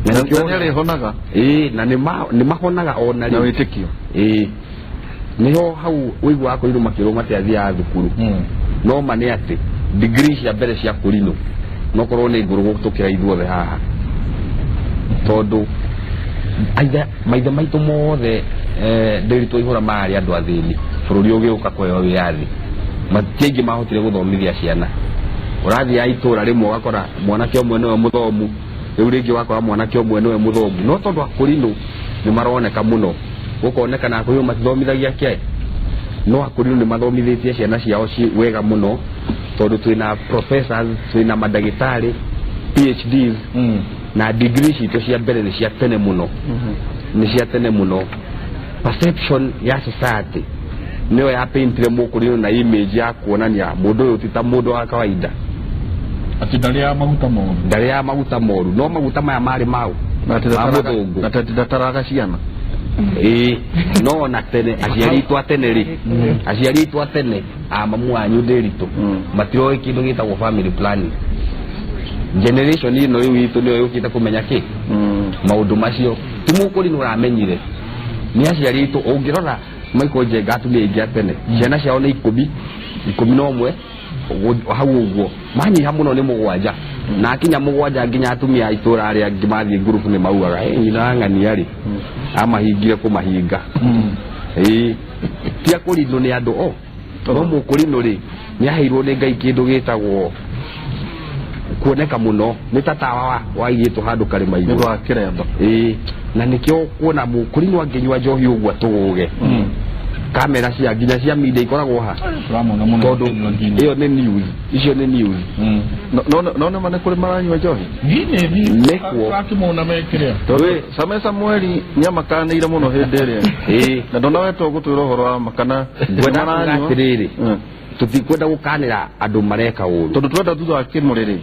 Na Na nĩkĩo nĩ arĩhonaga. Ĩĩ, na nĩ mahonaga ona na rĩu. Wĩtĩkio. Ĩĩ, niho hau ũiguaga kũrinũ makĩrwo matiathiaga thukuru, no ma nĩ atĩ degree cia mbere cia kũrinũ no korwo nĩ ngũrũ gũtũkĩra ithuothe haha, tondũ aithe maithe maitũ mothe ndĩritũ ihũra marĩ andũ athĩni. Bũrũri ũgĩũka kũheo wĩyathi, mati aingĩ mahotire gũthomithia ciana. Ũrathiĩ itũra rĩmwe ũgakora mwanake ũmwe nĩwe mũthomu, rĩu rĩngĩ ũgakora mwanake ũmwe nĩwe mũthomu, no tondũ akũrinũ nĩ maroneka mũno, gũkonekana akũrinũ matithomithagia kĩ, no akũrinũ nĩ mathomithĩtie ciana ciao ci wega mũno, tondũ twĩna professors, twĩna mandagĩtarĩ, PhDs, na degree citũ cia mbere nĩ cia tene mũno, nĩ cia tene mũno. Perception ya society nĩyo ya paintire mũkũrinũ na image ya kuonania mũndũ ũyũ ti ta mũndũ wa kawaida. Atĩ ndarĩaga maguta moru. Ndarĩaga maguta moru, no maguta maya marĩ mau na atĩ ma mũthũngũ. Na atĩ ndataraga ciana. Ĩĩ, no ona tene aciari aitũ a tene rĩ, aciari aitũ a tene A mamu wanyu Ndĩritũ matiroĩ kĩndũ gĩtagwo family planning. Generation ĩno rĩu itũ nĩyo yũkĩte kũmenya kĩ maũndũ macio. Ti mũkũri nĩ ũramenyire, nĩ aciari aitũ. Ũngĩrora Michael Njenga, atumia aingĩ a tene ciana ciao nĩ 10, 11 hau ũguo, manyiha mũno nĩ mũgwanja, na akinya mũgwanja nginya atumia a itũra arĩa angĩ mathiĩ ngurubu nĩ maugaga, "Hey, nyina wa ng'ania rĩ amahingire kũmahinga." Ĩĩ, ti akũrinũ nĩ andũ o no mũkũrinũ rĩ nĩ aheirwo nĩ Ngai kĩndũ gĩtagwo kuoneka mũno, nĩ ta tawa waigĩtwo handũ karĩma nĩ ũndũ igũrũ wa kĩremba. Ĩĩ, na nĩkĩo kuona mũkũrinũ angĩnyua njohi ũguo atũgũge, kamera cia nginya cia media ikoragwo ha Tũramona mũno tondũ akĩnyua ngini. Ĩyo nĩ news, icio nĩ news. No nĩ ma nĩ kũrĩ maranyua njohi. Ngini. Nĩkuo. Tũrakĩmona mekĩrĩa. Wĩ. Samueli nĩ amakanĩire mũno hĩndĩ ĩrĩa na ndona wetwo gũtwĩra ũhoro wa ma kana Ngwenda kuga maranyua. atĩrĩrĩ, tũtikwenda gũkanĩra andũ mareka ũru. Tondũ tũrenda thutha wa kĩmũrĩ rĩ,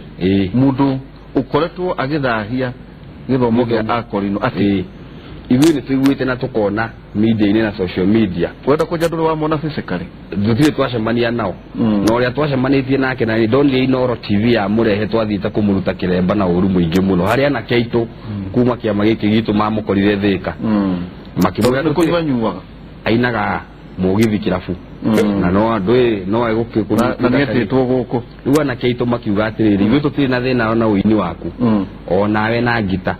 mũndũ ũkoretwo agĩthahia gĩthomo gĩa akorino atĩ Ithuĩ nĩ tũiguĩte na tũkona media-inĩ na social media. Wenda kũnja ndũrĩ wamona physically? Tũtirĩ twacemania nao. Na ũrĩa twacemanĩtie nake na ndonire Inooro TV ya mũrehe, twathiĩte kũmũruta kĩremba na ũru mũingĩ mũno harĩ anake aitũ kuma kĩama gĩkĩ gitũ mamũkorire Thĩka makĩmwĩra nĩ kũnyua nyuaga. Ainaga mũgithi kĩrabu na no andũ no egũkĩ Na nĩ etĩtwo gũkũ. Rĩu anake aitũ makiuga atĩrĩrĩ, ithuĩ tũtirĩ na thĩna na ũini waku o nawe na ngita,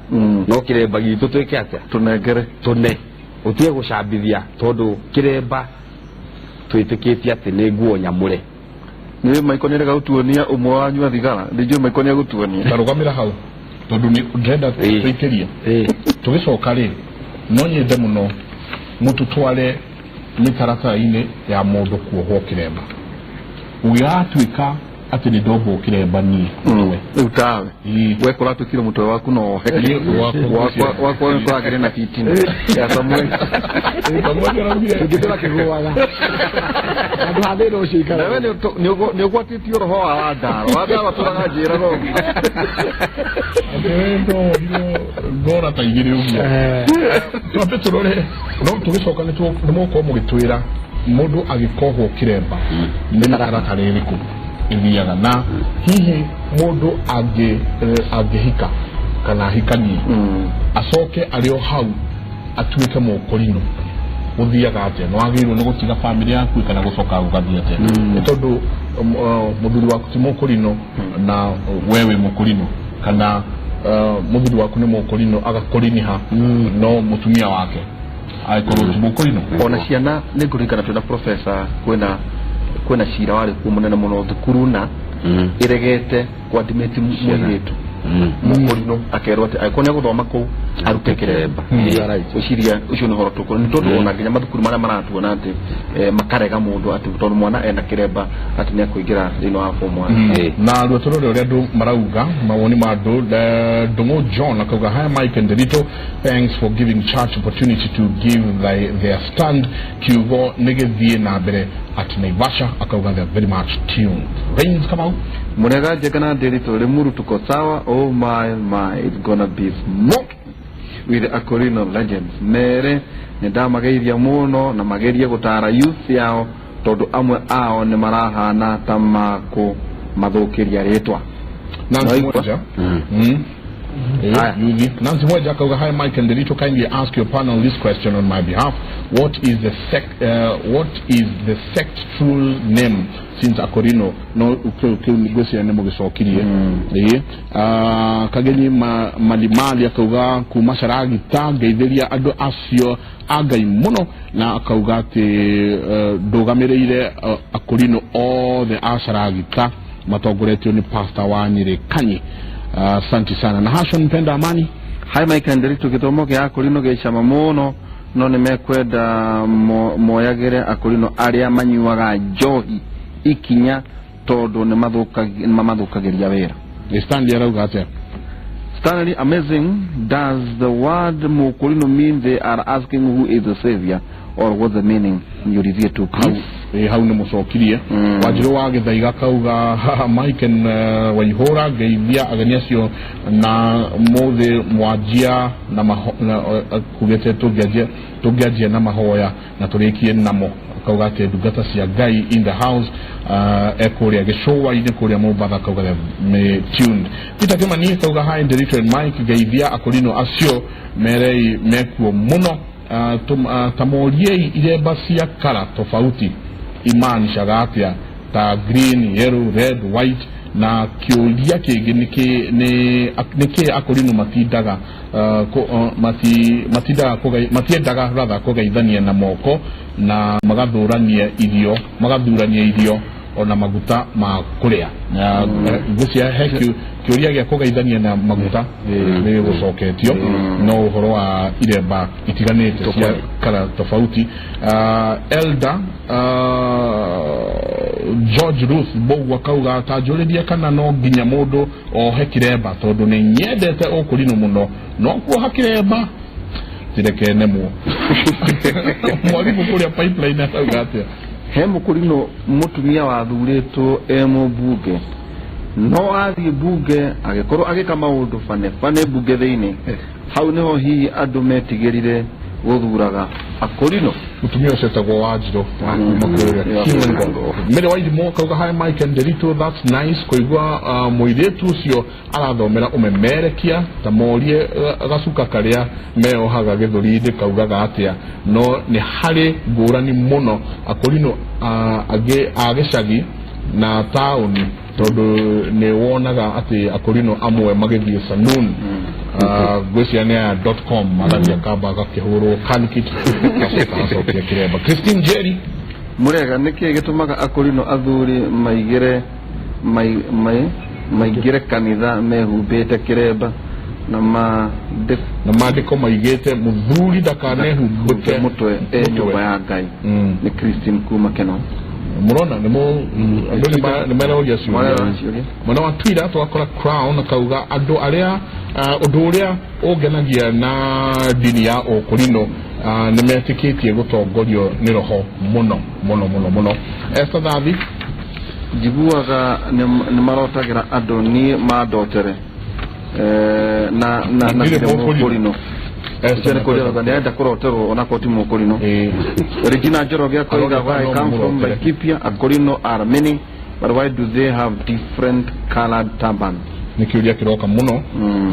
no kĩremba gitũ twĩke atĩa? Tũnengere. Tũne ũtige gũcambithia, tondũ kĩremba twĩtĩkĩtie atĩ nĩ nguo nyamũre. Nĩ Maiko nĩ rega gũtuonia ũmwe wanyua thigara, ndinjũĩ Maiko nĩ egũtuonia. Ndarũgamĩra hau tondũ nĩ ndĩrenda tũikĩrie tũgĩcoka rĩ, no nyende mũno mũtũtware mĩtaratara-inĩ ya mũndũ kuohwo kĩremba, gũgĩgatuĩka atĩ nĩ ndombwo kĩremba niĩ mũtwe. Rĩu tawe we kũratuĩkire mũtwe waku no ohe. Niĩ wakwa wakwa nĩ kũragĩrĩ na fitina ya Samuel. Samuel araugire Tũngĩtũra kĩgũaga handũ ha thĩna ũcio ikara. Nawe nĩ ũgwatĩtio roho wa Wandaro, Wandaro atũraga njĩraga ũguo. Atĩ we ndohirwo ngora ta igĩrĩ ũguo. Twambe tũrore, no tũgĩcoka nĩ mũgũkorwo mũgĩtwĩra mũndũ agĩkohwo kĩremba nĩ mĩtaratara ĩrĩkũ ĩthiaga, na hihi mũndũ angĩhika kana ahikanie acoke arĩ o hau atuĩke mũkũrinũ, gũthiaga atĩa? Nĩ wagĩrĩirwo nĩ gũtiga bamĩrĩ yaku kana gũcoka gũgathiĩ atĩa? Nĩ tondũ mũthuri waku ti mũkũrinũ na we wĩ mũkũrinũ, kana mũthuri waku nĩ mũkũrinũ agakũriniha, no mũtumia wake agĩkorwo ti mũkũrinũ. Ona ciana nĩ ngũririkana twĩna professor, kwĩna cira warĩ kuo mũnene mũno, thukuru na ĩregete kwadimĩti mũirĩtu mũkũrinũ, akerwo atĩ angĩkorwo nĩ egũthoma kũu arute kĩremba. Gwĩciria ũcio nĩ ũhoro tũkũrũ, nĩ tondũ ona nginya mathukuru marĩa maratuona atĩ makarega mũndũ atĩ tondũ mwana ena kĩremba atĩ nĩ ekũingĩra thĩinĩ wa form one. Na ruo tũrore ũrĩa andũ marauga, mawoni ma andũ. Ndũng'ũ John akauga, "Hi Mike and Nderitu, thanks for giving church opportunity to give their stand. Kiugo nĩ gĩthiĩ na mbere." At Naivasha akauga they are very much tuned. Rains Kamau. Murega Njenga na Ndiritu, Limuru tuko sawa. Oh my my, it's gonna be smoke with the Akorino legends. Mere nĩ ndamageithia mũno na magerie gũtara youth yao tondũ amwe ao nĩ marahana ta makũ mathũkĩria rĩtwa. Nancy Naigua? Mwenja. Haya. Yuthi. Nancy Mwenja akauga, "Hi Mike and Nderitu, kindly ask your panel this question on my behalf. What is the sect true name since Akorino no kiu ngwĩciria nĩ mũgĩcokirie." Ĩĩ. Ah, Kagenyi Malimali akauga kuma Caragita, ngeithĩria andũ acio a Ngai mũno, na akauga atĩ ndũgamĩrĩire Akorino othe a Caragita matongoretio nĩ pastor wa Nyĩrĩ Kanyi. Asante sana. Na Hashon Mpenda Amani. Hi Mike and Nderitu, gĩthomo gĩa Akorino gĩ cama mũno, no nĩ mekwenda moyagĩre Akorino arĩa manyuaga njohi ikinya tondũ nĩ mamathũkagĩria wĩra. Stanley arauga atĩa? Stanley, amazing. Does the word Mukurino mean they are asking who is the savior? Or what's the meaning? Niulizie tu please. Hau nĩ mũcokirie. Wanjirũ wa Gĩthaiga kauga, "Haha, Mike and Waihũra, ngeithia ageni acio na mũthĩ mwanjia na maho na, kugĩte tũngĩanjia na mahoya na tũrĩkie namo." Akauga atĩ ndungata cia Ngai in the house, ekũrĩa gĩcũa-inĩ kũrĩa Mombatha, akauga me tuned. Peter Kimani akauga, "Hi Nderitu and Mike, ngeithia akũrinũ acio merei mekuo mũno. Tamoriei iremba cia kara tofauti imaanishaga atĩa, ta green, yellow, red, white? Na kĩũria kĩngĩ nĩkĩ akũrinũ matindaga matindaga matiendaga rather kũgeithania na moko na magathurania irio ona maguta ma kũrĩa?" Na ngwĩciria he kĩũria gĩa kũgeithania na maguta nĩ gũcoketio, no ũhoro wa iremba itiganĩte cia kara tofauti. Elder George Ruth Mbũgua akauga, "Tanjũrĩrie kana no nginya mũndũ ohe kĩremba, tondũ nĩ nyendete ũkũrinũ mũno, no kuoha kĩremba tireke nemwo." Mwarimũ kũrĩa Pipeline arauga atĩa? He mũkũrinũ mũtumia wathurĩtwo e mũmbunge, no athiĩ mbunge agĩkorwo agĩka maũndũ bane bane mbunge thĩinĩ. Hau nĩho hihi andũ metigĩrire gũthuraga akũrinũ. Mũtumia ũcio etagwo Wanjirũ wa kuma kũrĩa Kingo. Mary Waithimo akauga, "Hi Mike and Nderitu, that's nice kũigua mũirĩtu ũcio arathomera ũmemerekia. Ta morie gacuka karĩa meohaga gĩthũri-inĩ kaugaga atĩa. No nĩ harĩ ngũrani mũno akũrinũ angĩ a gĩcagi na taũni, tondũ nĩ wonaga atĩ akũrinũ amwe magĩthiĩ saloon, ngwĩciria nĩ aya .com, agathiĩ akamba agakĩhũrwo kanikit, agacoka agacokia kĩremba." Christine Jerry. Mũrega, nĩkĩ gĩtũmaga akũrinũ athuri maigĩre maingĩre kanitha mehumbĩte kĩremba na mandĩko Na maandĩko maigĩte mũthuri ndakanehumbĩke mũtwe e nyũmba ya Ngai? Nĩ Christine kuma Keno. Mũrona nĩ andũ nĩ maroria ciũria. Maroria ciũria. Mwena wa Twitter twakora Crown akauga, "Andũ arĩa ũndũ ũrĩa ũngenagia na ndini ya ũkũrinũ nĩ metĩkĩtie gũtongorio nĩ roho mũno mũno mũno mũno." Esther Thathi. Njiguaga nĩ marotagĩra andũ, niĩ mandotere na Ndirĩ ndirĩ mũkũrinũ. mũkũrinũ. Esther. Ũcio nĩ kũria nĩarenda kũroterwo onakorwo ti mũkũrinũ. Regina Njoroge akoiga, Aroneka "Where I no come from, mũrotere. Laikipia, Akorino are many, but why do they have different colored turbans?" Nĩ kĩũria kĩroka mũno.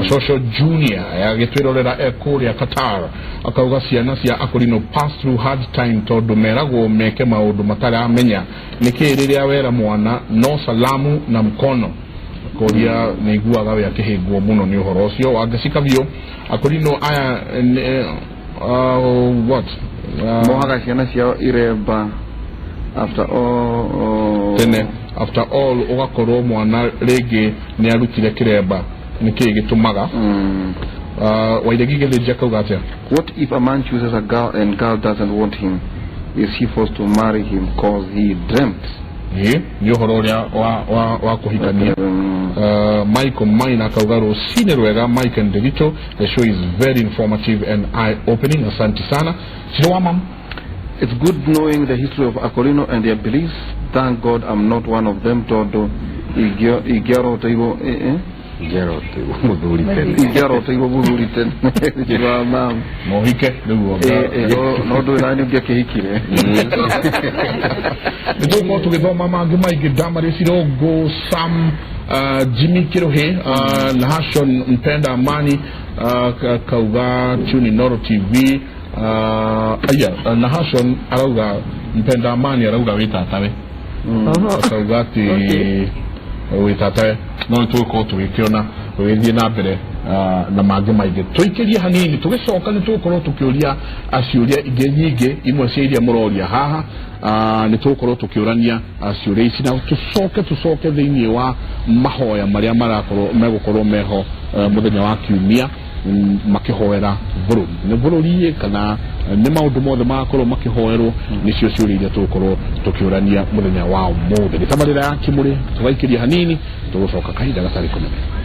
Social Junior agĩtwĩrorera e kũrĩa Qatar akauga, "Ciana cia akũrinũ pass through hard time tondũ meragwo meke maũndũ mataramenya. Nĩkĩ rĩrĩa wera mwana no salamu na mkono?" Kũria nĩ iguaga we akĩhĩngwo mũno nĩ ũhoro ũcio. Wangeci biũ akũrinũ aya what Mohaga ciana ciao iremba after all, oh, tene. After all ũgakorwo mwana rĩngĩ nĩ arutire kĩremba, nĩkĩ gĩtũmaga? Wairegi Gĩthĩnji akauga atĩa? What if a man chooses a girl and girl doesn't want him? Is he forced to marry him cause he dreamt? Ĩ nĩ ũhoro ũrĩa wa kũhikania. Michael Maina akauga, "Rũcinĩ rwega Mike and Nderitu, the show is very informative and eye opening, asante sana." Ciro wa mam. It's good knowing the history of Akorino and their beliefs. Thank God I'm not one of them, tondũ ingĩaroteirwo Ingĩaroteirwo mũthuri tene. Ingĩaroteirwo mũthuri tene. Ciro wa mam. Mohike rĩu. No ndũĩ nani ũngĩakĩhikire. Nĩ tũgũkorwo tũgĩthoma mangĩ maingĩ. Damaris Irongo, Sam, Jimmy Kiruhi, Nahashon Mpenda Amani, kauga tune Inooro TV. Aya, Nahashon arauga, Mpenda Amani arauga wĩ tatawe. Akauga atĩ wĩ tatawe, no nĩ tũgũkorwo tũgĩkĩona tũgĩthiĩ na mbere na mangĩ maingĩ. Tũikĩrie hanini, tũgĩcoka nĩ tũgũkorwo tũkĩũria ciũria ingĩ nyingĩ, imwe cia iria mũroria haha. Nĩ tũgũkorwo tũkĩũrania ciũria ici na tũcoke thĩinĩ wa mahoya marĩa marakorwo megũkorwo meho mũthenya wa kiumia, makĩhoera bũrũri, nĩ bũrũri kana nĩ maũndũ mothe magakorwo makĩhoerwo. Nĩcio ciũria iria tũgũkorwo tũkĩũrania mũthenya wa ũmũthĩ. Nĩ tabarĩra ya Kĩmũrĩ. Tũgaikĩria hanini, tũgũcoka kahinda gatarĩ kũnene.